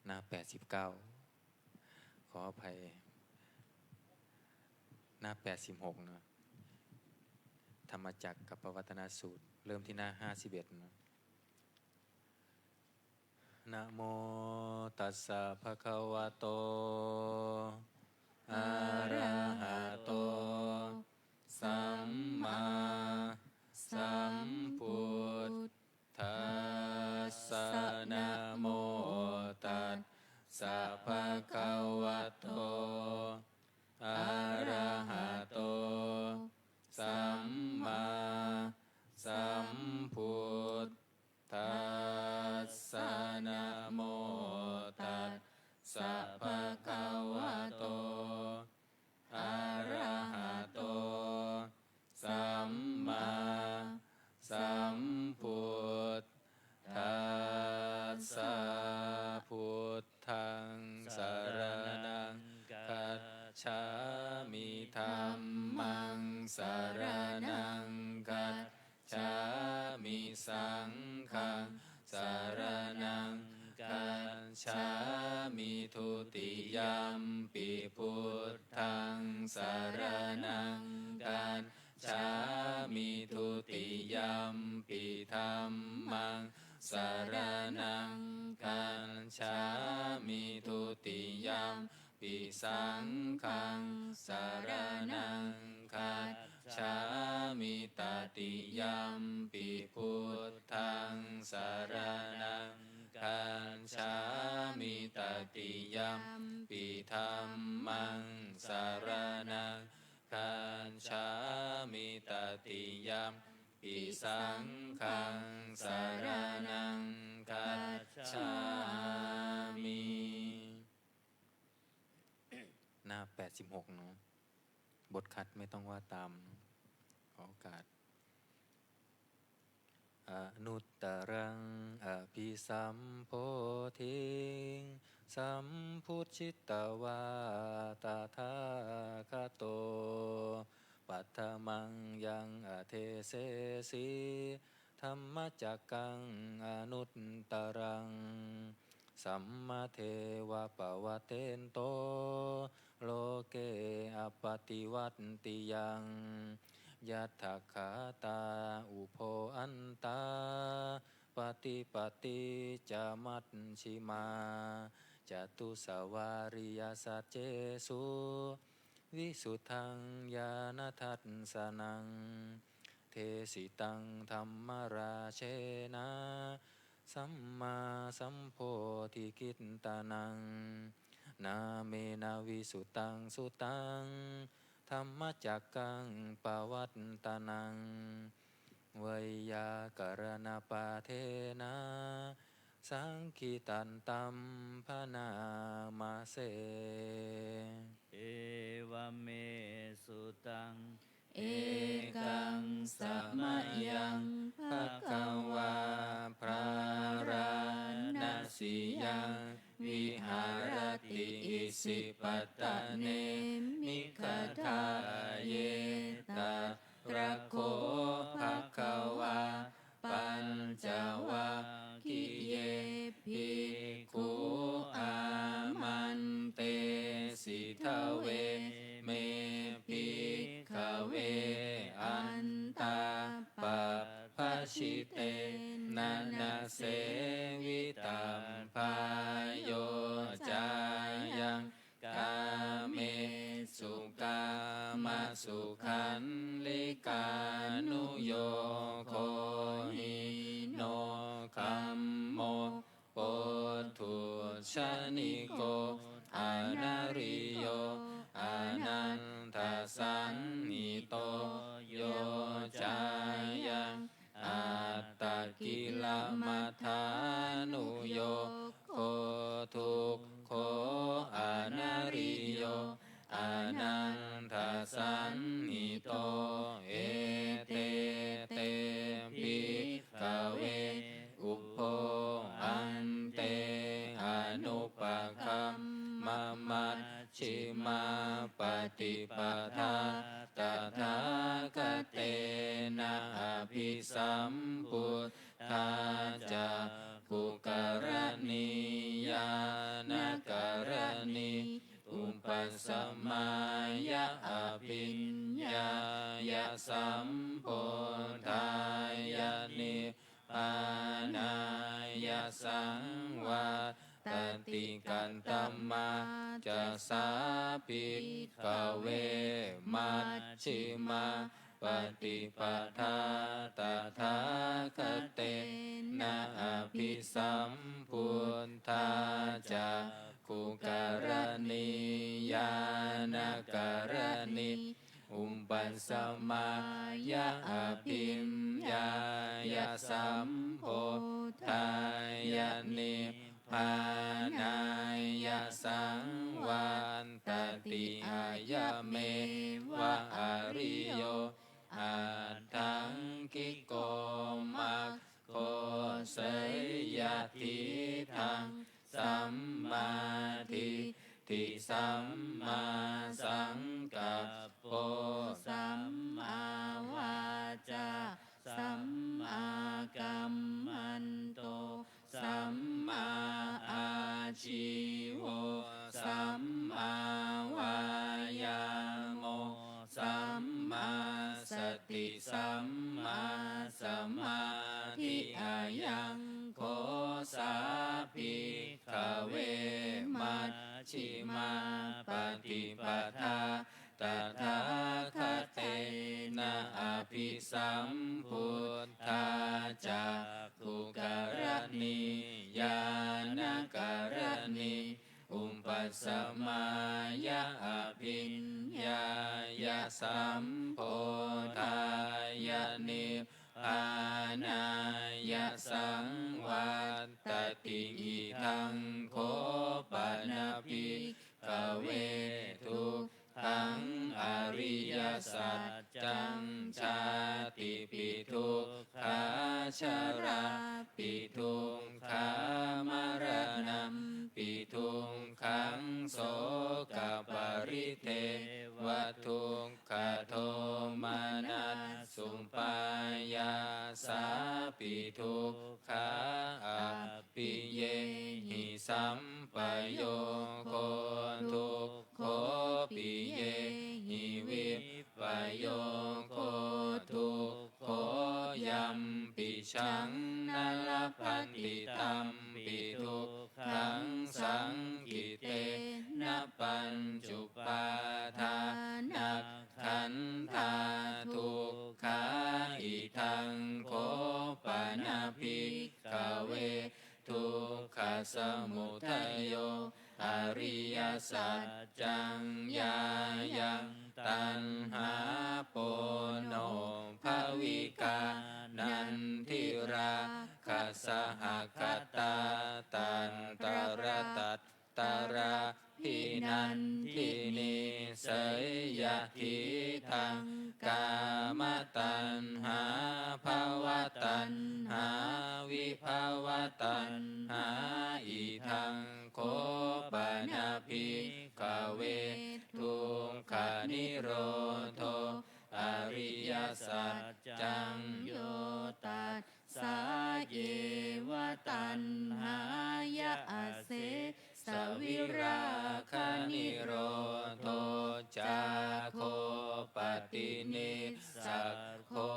หน้าแปดสิบเก้า ขออภัย หน้าแปดสิบหก นะ ธรรมจักรกัปปวัตตนสูตร เริ่มที่หน้าห้าสิบเอ็ด นะ Namo tassa bhagavato arahato sammāsambuddhassa. Namo tassa bhagavato arahato sammāsambuddhassa. Namo tassa bhagavato arahato sammāsambuddhassa. Buddhaṃ saraṇaṃ gacchāmi. Dhammaṃ saraṇaṃ gacchāmi. Saṅghaṃ saraṇaṃ gacchāmi. Dutiyampi buddhaṃ saraṇaṃ gacchāmi. Dutiyampi dhammaṃ saraṇaṃ gacchāmi. Dutiyampi saṅghaṃ saraṇaṃ gacchāmi. Tatiyampi buddhaṃ saraṇaṃ gacchāmi. Tatiyampi dhammaṃ saraṇaṃ gacchāmi. Tatiyampi saṅghaṃ saraṇaṃ gacchāmi. หน้าแปดสิบหก เนาะ บทขัดไม่ต้องว่าตาม ขอโอกาส Anuttaraṃ abhisambodhiṃ sambujjhitvā tathāgato, paṭhamaṃ yaṃ adesesi dhammacakkaṃ anuttaraṃ, sammadeva pavattento loke appaṭivattiyaṃ, yatthagāthā ubho antā paṭipatti ca majjhimā, catusavāriyasaccesu visuddhaṃ ñāṇadassanaṃ. desitaṃ dhammarājena sammāsambodhikittanaṃ, nāmena visuddhaṃ suttaṃ dhammacakkaṃ pavattanaṃ, veyyākaraṇapāṭhena saṅkhittaṃ bhaṇāma se. Evaṃ me sutaṃ. Ekaṃ samayaṃ bhagavā bārāṇasiyaṃ viharati isipatane migadāye. Tatra kho bhagavā pañcavaggiye bhikkhū āmantesi: Dveme, bhikkhave, antā pabbajitena na sevitabbā. Yo cāyaṃ kāmesu kāmasukhallikānuyogo hīno gammo pothujjaniko anariyo anatthasañhito. Yo cāyaṃ attakilamathānuyogo dukkho anariyo anatthasañhito. Ete te, bhikkhave, ubho ante anupagamma maj jjhimā paṭipadā tathāgatena abhisambuddhā cakkhukaraṇī ñāṇakaraṇī upasamāya abhiññāya sambodhāya nib bānāya saṃvattati. Katamā ca sā, bhikkhave, majjhimā paṭipadā tathāgatena abhisambuddhā cakkhukaraṇī ñāṇakaraṇī upasamāya abhiññāya sambodhāya nibbānāya saṃvattati. Ayameva ariyo aṭṭhaṅgiko maggo, seyyathīdaṃ: sammādiṭṭhi sammāsaṅkappo sammāvācā sammākammanto sammāājīvo sammāvāyāmo sammāsati sammāsamādhi. Ayaṃ kho sā, bhikkhave, majjhimā paṭipadā tathāgatena abhisambuddhā cakkhukaraṇī ñāṇakaraṇī upasamāya abhiññāya sambodhāya nibbānāya saṃvattati. Idaṃ kho pana, bhik khave, dukkhaṃ ariyasaccaṃ. Jātipi dukkhā, jarāpi dukkhā, maraṇampi dukkhaṃ, sokaparidevadukkhadomanassupāyāsāpi dukkhā, appiyehi sampayogo dukkho, piyehi vippayogo dukkho, yampicchaṃ na labhati tampi dukkhaṃ, saṅkhittena pañcupādānakkhandhā dukkhā. samudayo ariyasaccaṃ, yāyaṃ taṇhā ponobbhavikā nandirāgasahagatā tatra tat tarābhinandinī, seyyathīdaṃ: kāmataṇhā bhavataṇhā vibhavataṇhā. Idaṃ kho pana bhikkhave dukkhanirodho ariyasaccaṃ, yo tassāyeva taṇhāya asesavirāganirodho cāgo paṭinissaggo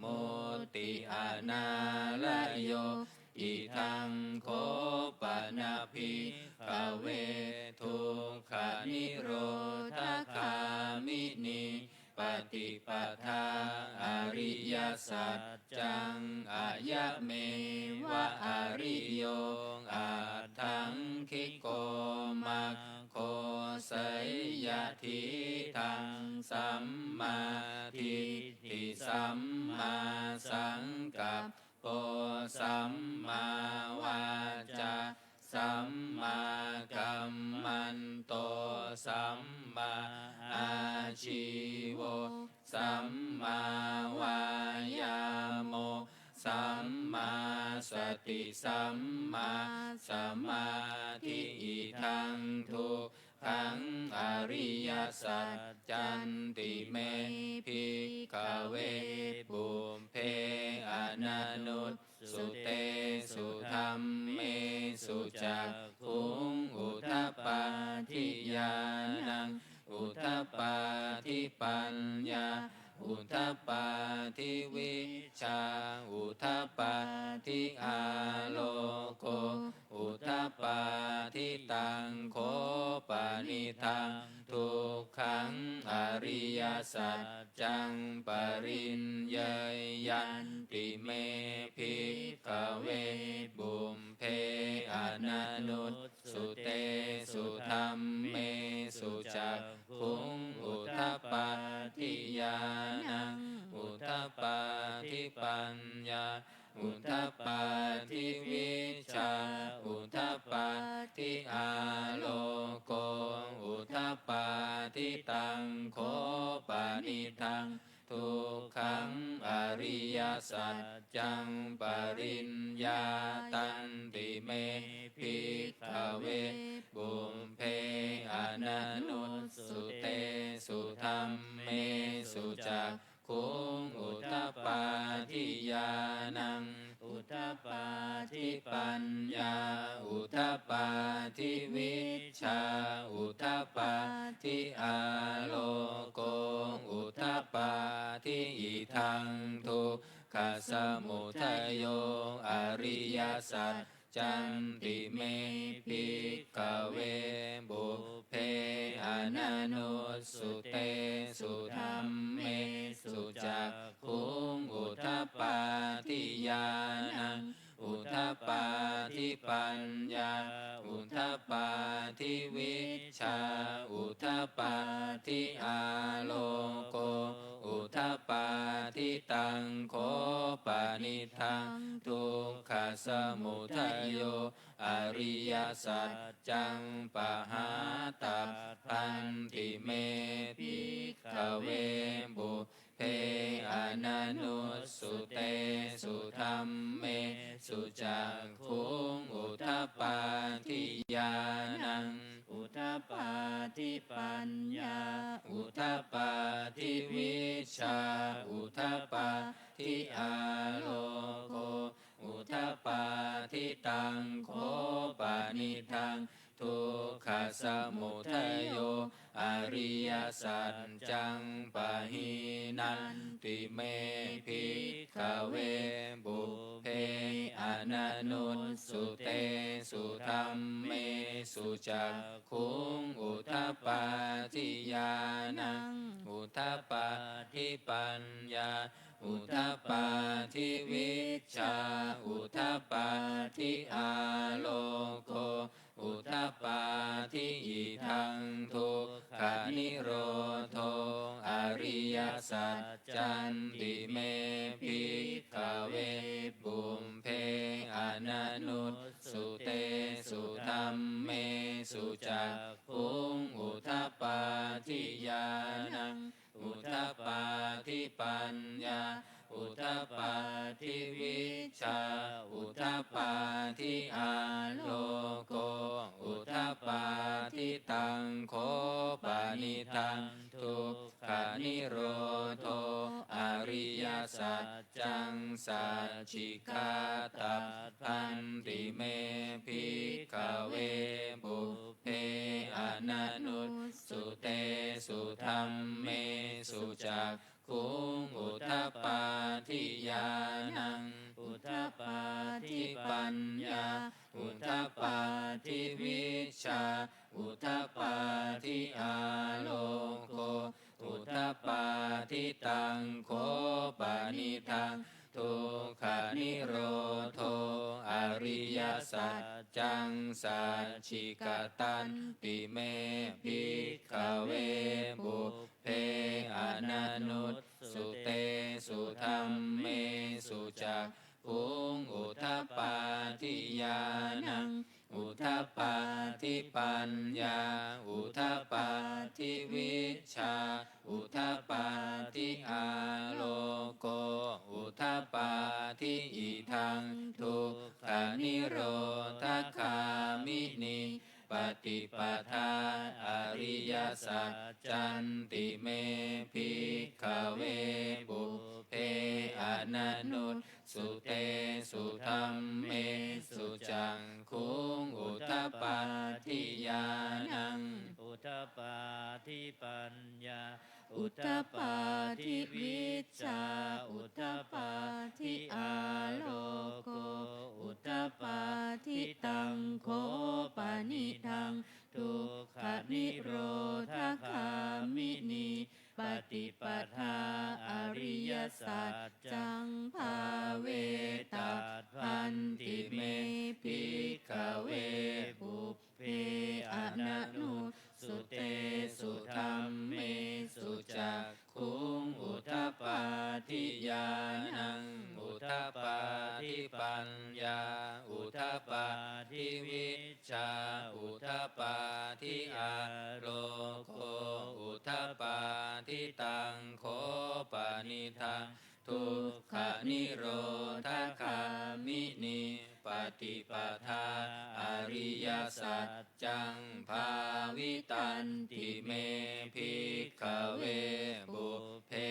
mutti anālayo. Idaṃ kho pana bhikkhave dukkhanirodhagāminī paṭipadā ariyasaccaṃ, ayameva ariyo aṭṭhaṅgiko maggo, seyyathīdaṃ: sammādiṭṭhi sammāsaṅkappo sammāvācā sammākammanto sammāājīvo sammāvāyāmo sammāsati sammāsamādhi. Idaṃ dukkhaṃ ariyasaccanti me bhikkhave pubbe ananus sutesu dhammesu cakkhuṃ udapādi ñāṇaṃ udapādi paññā udapādi vijjā udapādi āloko udapādi. Taṃ kho panidaṃ dukkhaṃ ariyasaccaṃ pariññeyyanti me bhikkhave pubbe ananussutesu dhammesu cakkhuṃ udapādi ñāṇaṃ udapādi paññā udapādi vijjā udapādi āloko udapādi. Taṃ kho panidaṃ dukkhaṃ ariyasaccaṃ pariññātanti me bhikkhave pubbe ananussutesu dhammesu cak khuṃ udapādi ñāṇaṃ udapādi paññā udapādi vijjā udapādi āloko udapādi. Idaṃ dukkhasamudayo ariyasac canti me bhikkhave pubbe ananussutesu dhammesu cakkhuṃ udapādi ñāṇaṃ udapādi paññā udapādi vijjā udapādi āloko udapādi. Taṃ kho panidaṃ dukkhasamudayo ariyasaccaṃ pahātabbanti me bhikkhave pubbe ananussutesu dhammesu cakkhuṃ udapādi ñāṇaṃ udapādi paññā udapādi vijjā udapādi āloko udapādi. Taṃ kho panidaṃ dukkhasamudayo ariyasaccaṃ pahīnanti me bhikkhave pubbe ananussutesu dhammesu cakkhuṃ udapādi ñāṇaṃ udapādi paññā udapādi vijjā udapādi āloko udapādi. Idaṃ dukkhanirodho ariyasaccanti me bhikkhave pubbe ananussutesu dhammesu cakkhuṃ udapādi ñāṇaṃ udapādi paññā udapādi vijjā udapādi āloko udapādi. Taṃ kho panidaṃ dukkhanirodho ariyasaccaṃ sacchikatabbanti me bhikkhave pubbe ananussutesu dhammesu cakkhuṃ udapādi ñāṇaṃ udapādi paññā udapādi vijjā udapādi āloko udapādi. Taṃ kho panidaṃ dukkhanirodho ariyasaccaṃ sacchikatanti me bhikkhave pubbe ananussutesu dhammesu cakkhuṃ udapādi ñāṇaṃ udapādi paññā udapādi vijjā udapādi āloko udapādi. Idaṃ dukkhanirodhagāminī paṭipadā ariyasaccanti me bhikkhave pubbe ananussutesu dhammesu cakkhuṃ udapādi ñāṇaṃ udapādi paññā udapādi vijjā udapādi āloko udapādi. Taṃ kho panidaṃ dukkhanirodhagāminī paṭipadā ariyasaccaṃ bhāvetabbanti me bhikkhave pubbe ananussutesu dhammesu cakkhuṃ udapādi ñāṇaṃ udapādi paññā udapādi vijjā udapādi āloko udapādi. Taṃ kho panidaṃ dukkhanirodhagāminī paṭipadā ariyasaccaṃ bhāvitanti me bhikkhave pubbe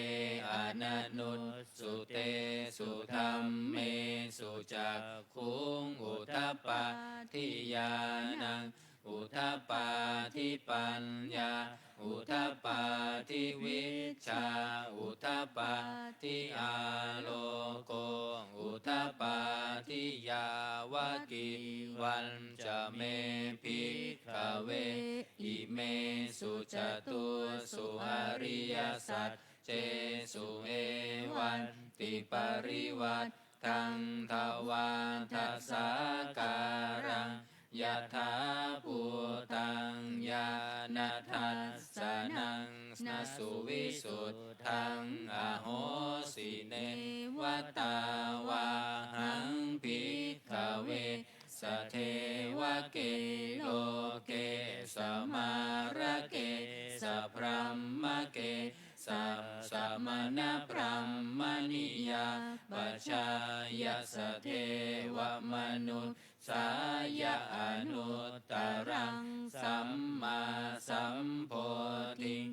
ananussutesu dhammesu cakkhuṃ udapādi ñāṇaṃ udapādi paññā udapādi vijjā udapādi āloko udapādi. Yāvakīvañca me bhikkhave imesu catūsu ariyasaccesu evantiparivaṭṭaṃ dvādasākāraṃ yathābhūtaṃ ñāṇadassanaṃ na suvisuddhaṃ ahosi. Neva tāvāhaṃ bhikkhave sadevake loke samārake sabrahmake sassamaṇabrāhmaṇiyā pajāya sadevamanu ssāya anuttaraṃ sammāsambodhiṃ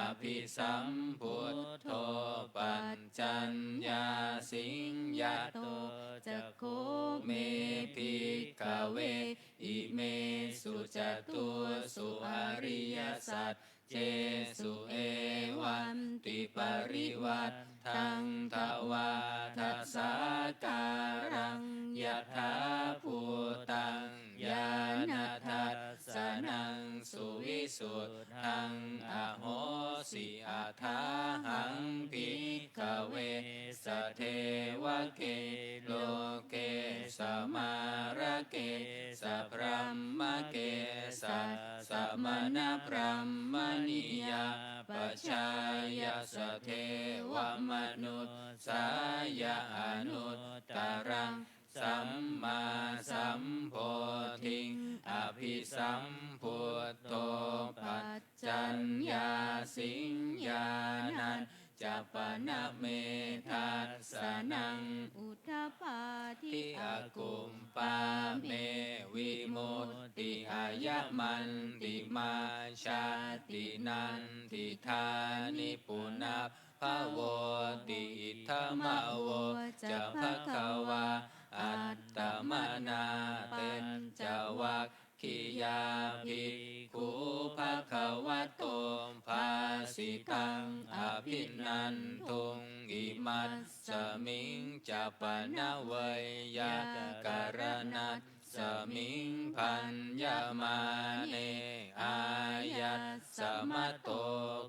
abhisambuddho paccaññāsiṃ. Yato ca kho me bhikkhave imesu catūsu ariyasacce su evantiparivaṭṭaṃ dvādasākāraṃ yathābhūtaṃ ñāṇadassanaṃ suvisuddhaṃ ahosi. Athāhaṃ bhikkhave devake loke samārake sabrahmake sassamaṇabrāhmaṇiyā pajāya sadevamanussāya anuttaraṃ sammāsambodhiṃ abhisambuddho paccaññāsiṃ. Ñāṇañca pana me dassanaṃ udapādi akuppā me vimutti ayamantimā jāti nandidhāni punab bhavoti. Idamavoca bhagavā. Attamanā te cāvaggiyā bhikkhū bhagavato bhāsitaṃ abhinanduṃ. Imasmiñca pana veyyākaraṇa smiṃ bhaññamāne āyasmato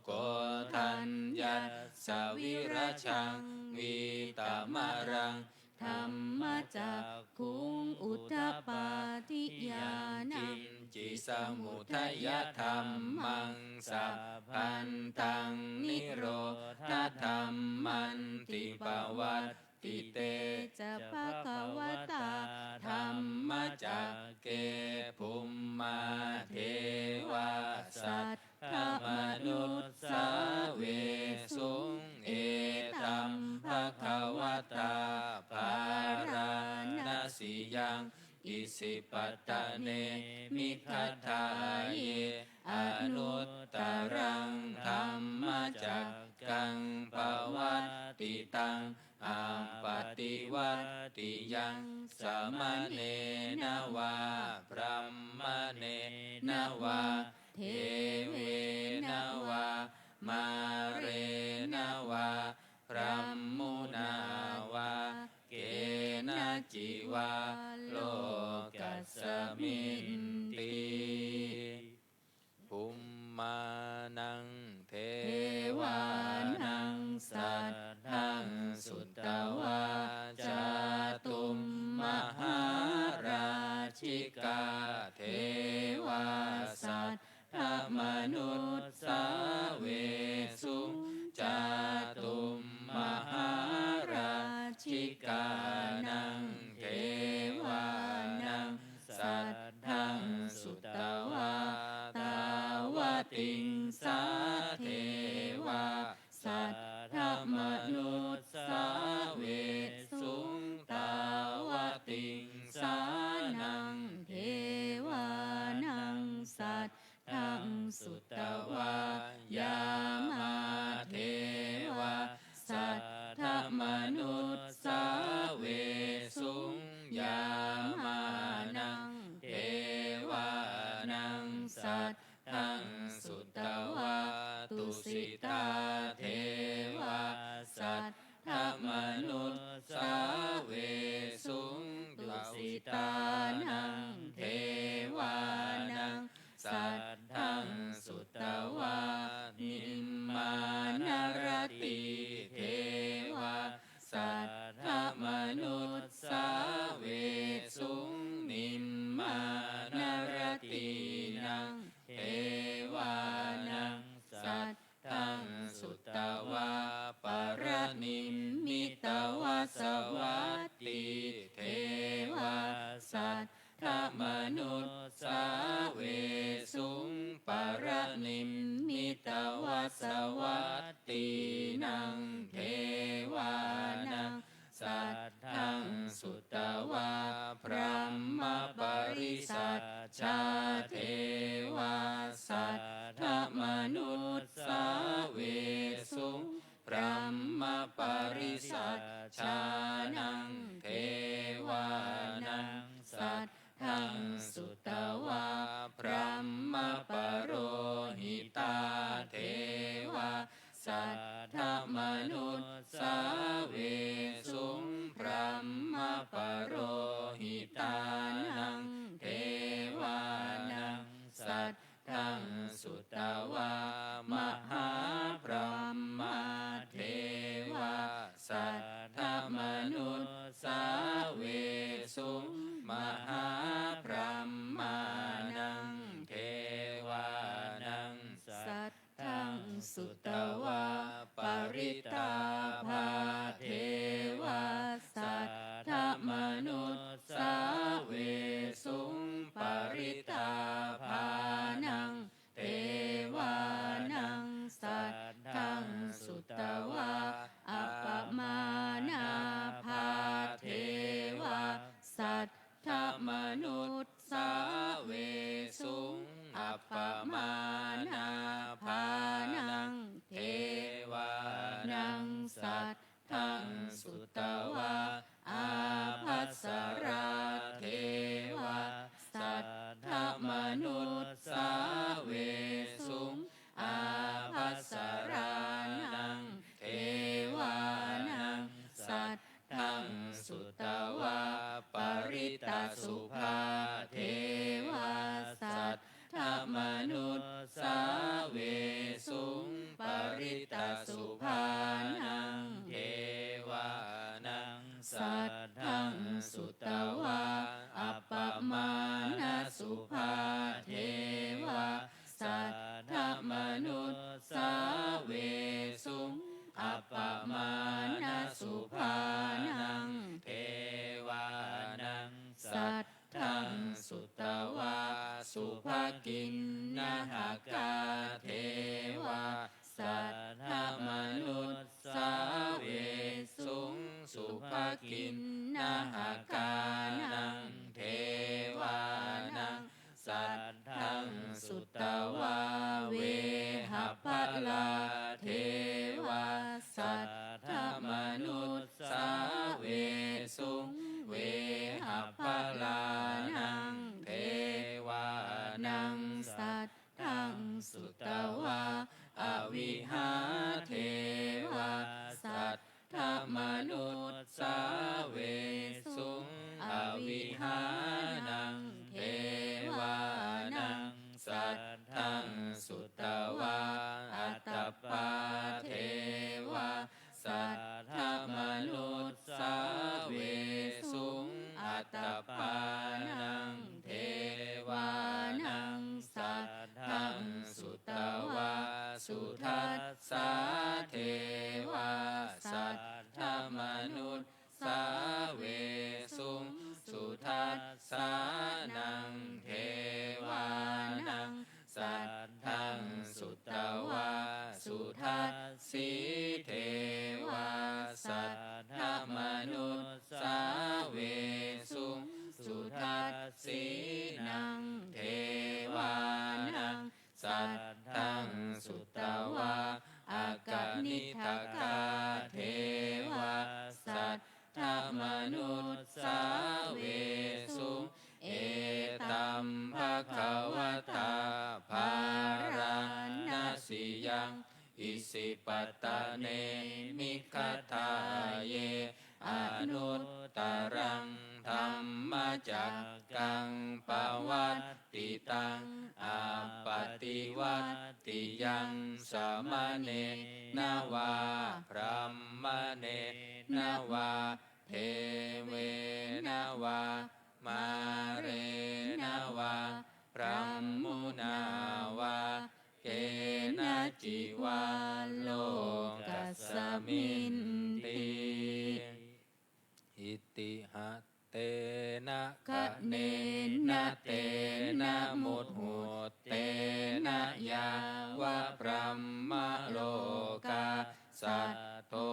koṇḍaññassa virajaṃ vītamalaṃ dhammacakkhuṃ udapādi ñāṇaṃ kiñci samudayadhammaṃ sabbantaṃ nirodhadhammanti. Pavattite ca bhagavatā dhammacakke bhummā devā saddamanussāvesuṃ. Etaṃ bhagavatā bārāṇasiyaṃ isipatane migadāye anuttaraṃ dhammacakkaṃ pavattitaṃ appaṭivattiyaṃ samaṇena vā brāhmaṇena vā devena vā mārena vā brahmunā vā kenaci vā lokasminti. Bhummānaṃ devānaṃ saddaṃ sutvā cātummahārājikā devā sad damanussāvesuṃ. Cātummahārājikānaṃ devānaṃ saddaṃ sutvā tāvatiṃsā devā saddamanussāvesuṃ. Tāvatiṃsānaṃ devānaṃ saddaṃ sutvā yāmā devā saddamanussāvesuṃ. Yāmānaṃ devānaṃ sad daṃ sutvā tusitā devā saddamanussāvesuṃ. Tusitānaṃ devānaṃ saddaṃ sutvā nimmānaratī devā saddamanussāvesuṃ. Nimmānaratīnaṃ devānaṃ saddaṃ sutvā paranimmitavasavattī devā saddamanussāvesuṃ. Paranimmitavasavattīnaṃ devānaṃ saddaṃ sutvā brahmapārisajjā devā saddamanussāvesuṃ. Brahmapārisajjānaṃ devānaṃ saddaṃ sutvā brahmapurohitā devā saddamanussāvesuṃ. Brahmapurohitānaṃ devānaṃ saddaṃ sutvā mahābrahmā devā sadda suṃ mahābrahmānaṃ devānaṃ saddaṃ sutvā parittābhā devā saddamanussāvesuṃ. Parittābhānaṃ devānaṃ saddaṃ sutvā appamāṇābhā devā saddamanussāvesuṃ. Appamāṇābhānaṃ devānaṃ saddaṃ sutvā ābhassarā devā saddamanussāvesuṃ. Ābhassarānaṃ devānaṃ saddaṃ sutvā parittasubhā devā saddamanussāvesuṃ. Parittasubhānaṃ devānaṃ saddaṃ sutvā appamāṇasubhā devā saddamanussāvesuṃ. Appamāṇasubhānaṃ devānaṃ saddaṃ sutvā subhakiṇhakā devā saddamanussāvesuṃ. Subhakiṇhakānaṃ devānaṃ saddaṃ sutvā vehapphalā devā saddamanussāvesuṃ. Vehapphalānaṃ devānaṃ saddaṃ sutvā avihā devā saddamanussāvesuṃ. Avihānaṃ devānaṃ saddaṃ sutvā atappā devā saddamanussāvesuṃ. Atappānaṃ devānaṃ saddaṃ sutvā sudassā devā saddamanussāvesuṃ. Sudassānaṃ devānaṃ saddaṃ sutvā sudassī devā saddamanussāvesuṃ. Sudassīnaṃ devānaṃ saddaṃ sutvā akaniṭṭhakā devā saddamanussāvesuṃ. Etaṃ bhagavatā bārāṇasiyaṃ isipatane migadāye anuttaraṃ dhammacakkaṃ pavattitaṃ appaṭivattiyaṃ samaṇena vā brāhmaṇena vā devena vā mārena vā brahmunā vā kenaci vā lokasminti. Itiha tena khaṇena tena muhuttena yāva brahmalokā saddo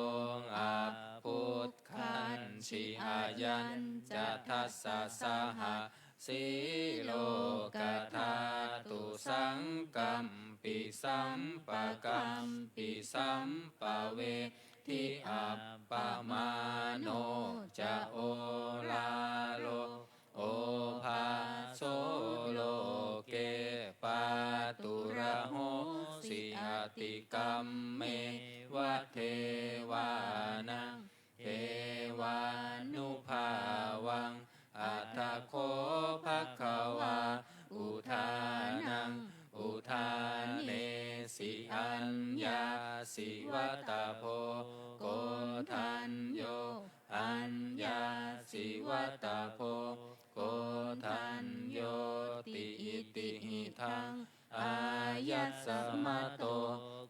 abbhuggacchi. Ayañca dasa saha sī lokadhātu saṅkampi sampakampi sampavedhi. Appamāṇo ca oḷāro obhāso loke pāturahosi atikkammeva devānaṃ devānubhāvaṃ. Atha kho bhagavā udānaṃ udānesi: Aññāsi vata bho Koṇḍañño, aññāsi vata bho samato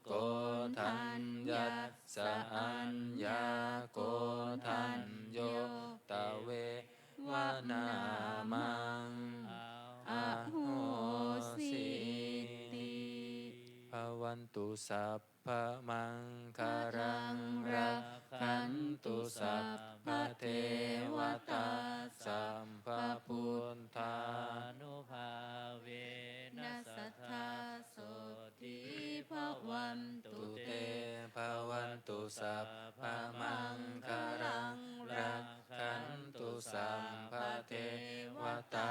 koṇḍaññassa aññākoṇḍañño tveva nāmaṃ ahosīti. Bhavatu sabbamaṅgalaṃ, rakkhantu sabbadevatā, sabbabuddhānubhāvena sadā sotthī bhavantu te. Bhavatu sabbamaṅgalaṃ, rakkhantu sabbadevatā,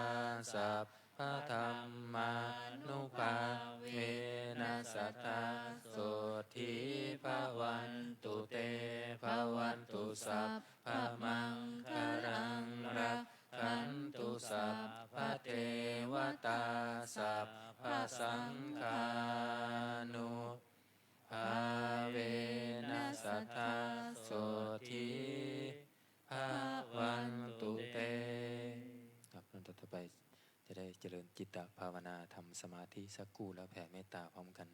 sabbadhammānubhāvena sadā sotthī bhavantu te. Bhavatu sabbamaṅgalaṃ, rakkhantu sabbadevatā, sabbasaṅghānubhāvena sadā sotthī bhavantu te. ครับ ลำดับต่อไปจะได้เจริญจิตตภาวนา ทำสมาธิสักครู่แล้วแผ่เมตตาพร้อมกัน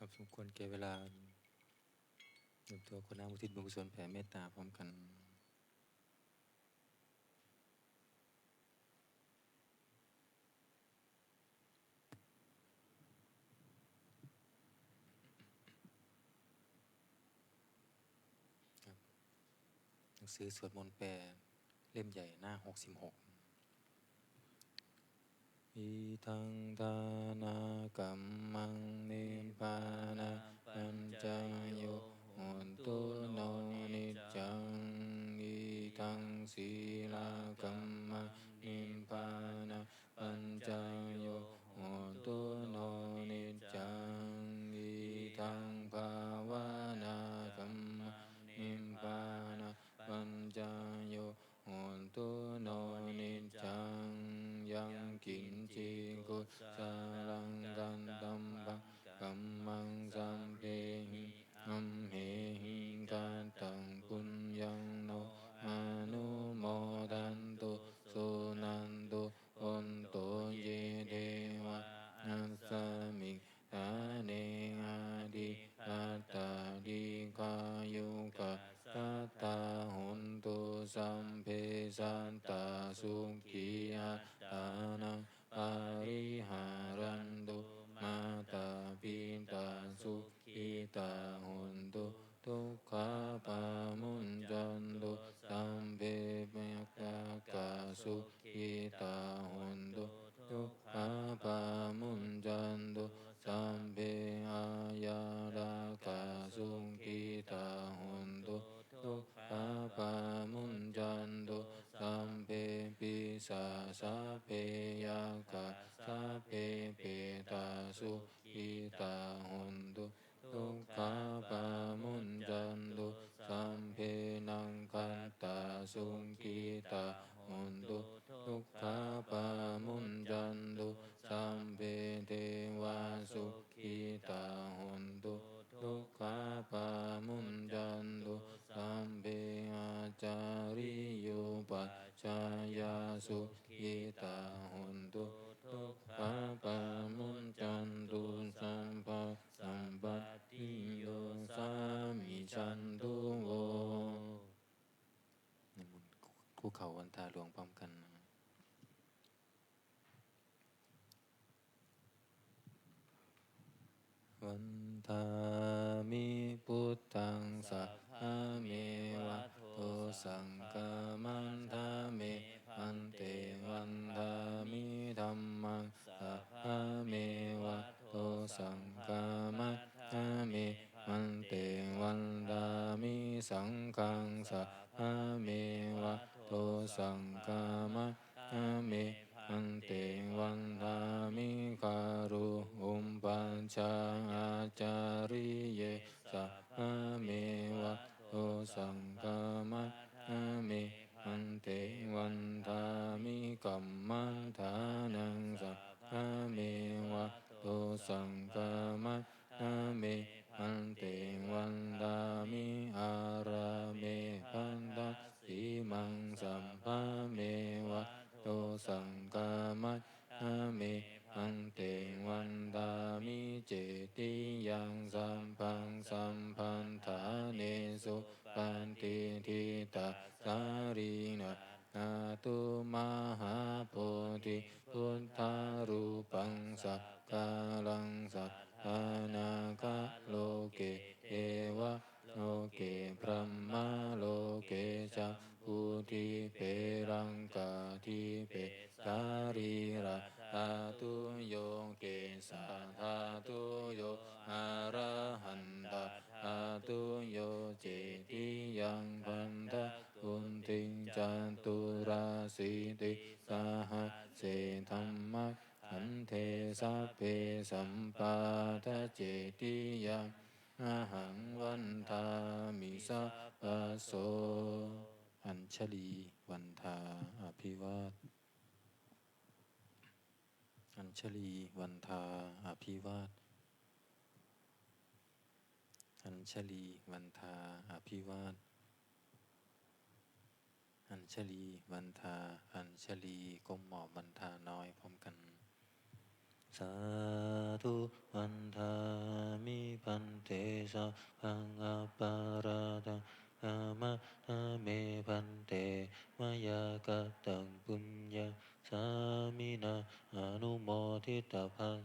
ครับ สมควรแก่เวลา เตรียมตัวกรวดน้ำอุทิศบุญกุศลแผ่เมตตาพร้อมกัน ครับ หนังสือสวดมนต์แปล เล่มใหญ่ หน้า หกสิบหก Idaṃ dānakammaṃ nibbānapaccayo hotu no niccaṃ. Idaṃ sīlakammaṃ nibbānapaccayo hotu no niccaṃ. Idaṃ bhāvanākammaṃ nibbānapaccayo hotu no niccaṃ. Yaṃ kiñci kusalaṃ kattamā kammaṃ sabbehi amhehi kataṃ puññaṃ no anumodantu suṇantu bhonto ye devā asmiṃ ṭhāne adhigatā dīghāyukā sattā hontu. Sabbe sattā sukhī attānaṃ pariharantu. Mātā pitā sukhitā hontu dukkhā pamuñcantu. Sabbe nāgā sukhitā hontu dukkhā pamuñcantu. Sabbe aññārakā sukhitā hontu dukkhā pamuñcantu. Sabbe pisā sabbe yakkhā sabbe petā sukhitā hontu dukkhā pamuñcantu. Sabbe nakkhattā sukhitā hontu dukkhā pamuñcantu. Sabbe devā sukhitā hontu dukkhā pamuñcantu. Sabbe ācariyupajjhāyā sukhitā hontu dukkhā pamuñcantu. Sabba sampattī yosāmi cantu vo. นิมนต์คุกเข่าวันทาหลวงพร้อมกันนะ Vandāmi buddhaṃ sabbameva dosaṃ khamatha me bhante. Vandāmi dhammaṃ sabbameva dosaṃ khamatha me bhante. Vandāmi saṅghaṃ sabbameva dosaṃ khamatha me bhante. Vandāmi guru upajjhāyācariye sabbameva dosaṃ khamatha me bhante. Vandāmi kammaṭṭhānaṃ sabbameva dosaṃ khamatha me bhante. Vandāmi ārāme bhaddasīmaṃ sabbameva dosaṃ khamatha me bhante. Vandāmi cetiyaṃ sabbaṃ sabbaṭṭhānesu patiṭṭhitā sārīrikadhātu mahābodhibuddharūpaṃ sakāraṃ sadā nāgaloke devaloke brahmaloke jambudīpe laṅkādīpe sārīradhātuyo kesadhātuyo arahantaṃ dhātuyo cetiyaṃ bandhagūtiṃ caturāsītisahasсе dhammakkhandhe sabbe sampādacetiyaṃ ahaṃ vandāmi sabbaso. Añjalī vandā abhivād Añjalī vandā abhivād Añjalī vandā abhivād Añjalī vandā Añjalī ก้มหมอบวันทาน้อยพร้อมกัน Sādhu vandāmi bhante, sabbaṃ aparādhaṃ khamatha me bhante, mayā kataṃ puññaṃ sāminā anumoditabbaṃ,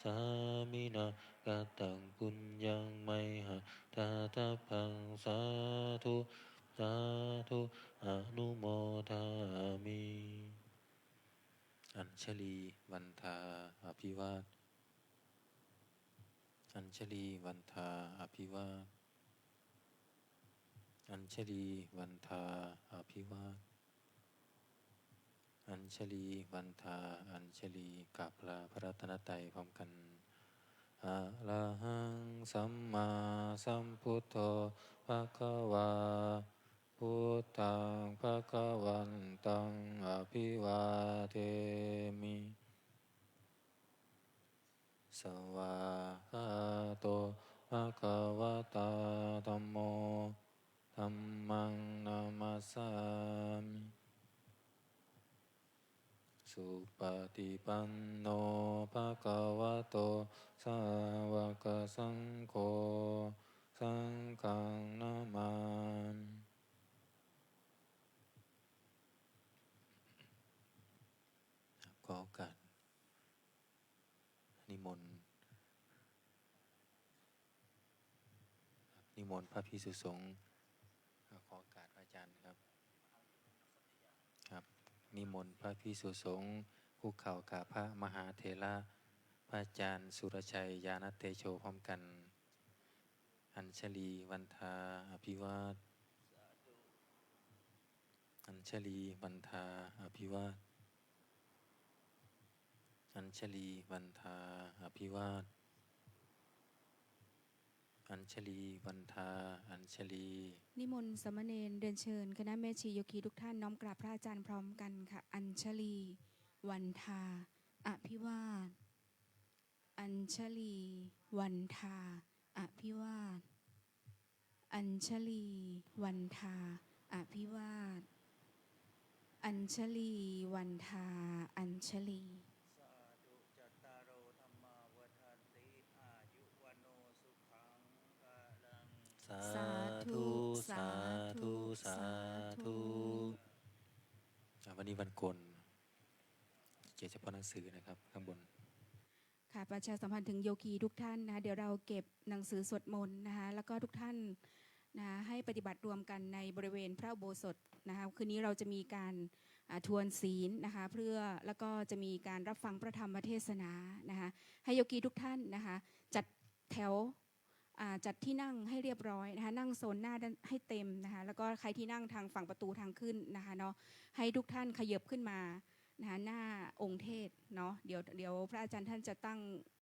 sāminā kataṃ puññaṃ mayhaṃ dātabbaṃ, sādhu sādhu anumodāmi. Añjalī vandā abhivād. Añjalī vandā abhivād. Añjalī vandā abhivād. Añjalī vandā añjalī. กราบลาพระรัตนตรัยพร้อมกัน Arahaṃ sammāsambuddho bhagavā, buddhaṃ bhagavantaṃ abhivādemi. Svākkhāto bhagavatā dhammo, dhammaṃ namassāmi. Supaṭipanno bhagavato sāvakasaṅgho, saṅghaṃ namāmi. ขอโอกาส นิมนต์ นิมนต์พระภิกษุสงฆ์ ขอโอกาสพระอาจารย์ครับ ครับ นิมนต์พระภิกษุสงฆ์ คุกเข่ากราบพระมหาเถระ พระอาจารย์สุรชัย ญาณเตโช พร้อมกัน Añjalī vandā abhivād. Añjalī vandā abhivād. Añjalī vandā abhivād. Añjalī vandā añjalī. นิมนต์สามเณรเรียนเชิญคณะแม่ชีโยคีทุกท่านน้อมกราบพระอาจารย์พร้อมกันค่ะ Añjalī vandā abhivād. Añjalī vandā abhivād. Añjalī vandā abhivād. Añjalī vandā añjalī. Sādhu. Cattāro dhammā vaḍḍhanti, āyu vaṇṇo sukhaṃ balaṃ. Sādhu, sādhu, sādhu. อ่ะ วันนี้วันโกน เขียนเฉพาะหนังสือนะครับ ข้างบน ค่ะ ประชาสัมพันธ์ถึงโยคีทุกท่านนะคะ เดี๋ยวเราเก็บหนังสือสวดมนต์นะคะ แล้วก็ทุกท่านนะคะ ให้ปฏิบัติรวมกันในบริเวณพระอุโบสถนะคะ คืนนี้เราจะมีการ อ่า ทวนศีลนะคะ เพื่อ แล้วก็จะมีการรับฟังพระธรรมเทศนานะคะ ให้โยคีทุกท่านนะคะ จัดแถว อ่า จัดที่นั่งให้เรียบร้อยนะคะ นั่งโซนหน้าด้าน ให้เต็มนะคะ แล้วก็ใครที่นั่งทางฝั่งประตูทางขึ้นนะคะเนาะ ให้ทุกท่านขยับขึ้นมานะคะ หน้าองค์เทศน์เนาะ เดี๋ยว เดี๋ยวพระอาจารย์ท่านจะตั้ง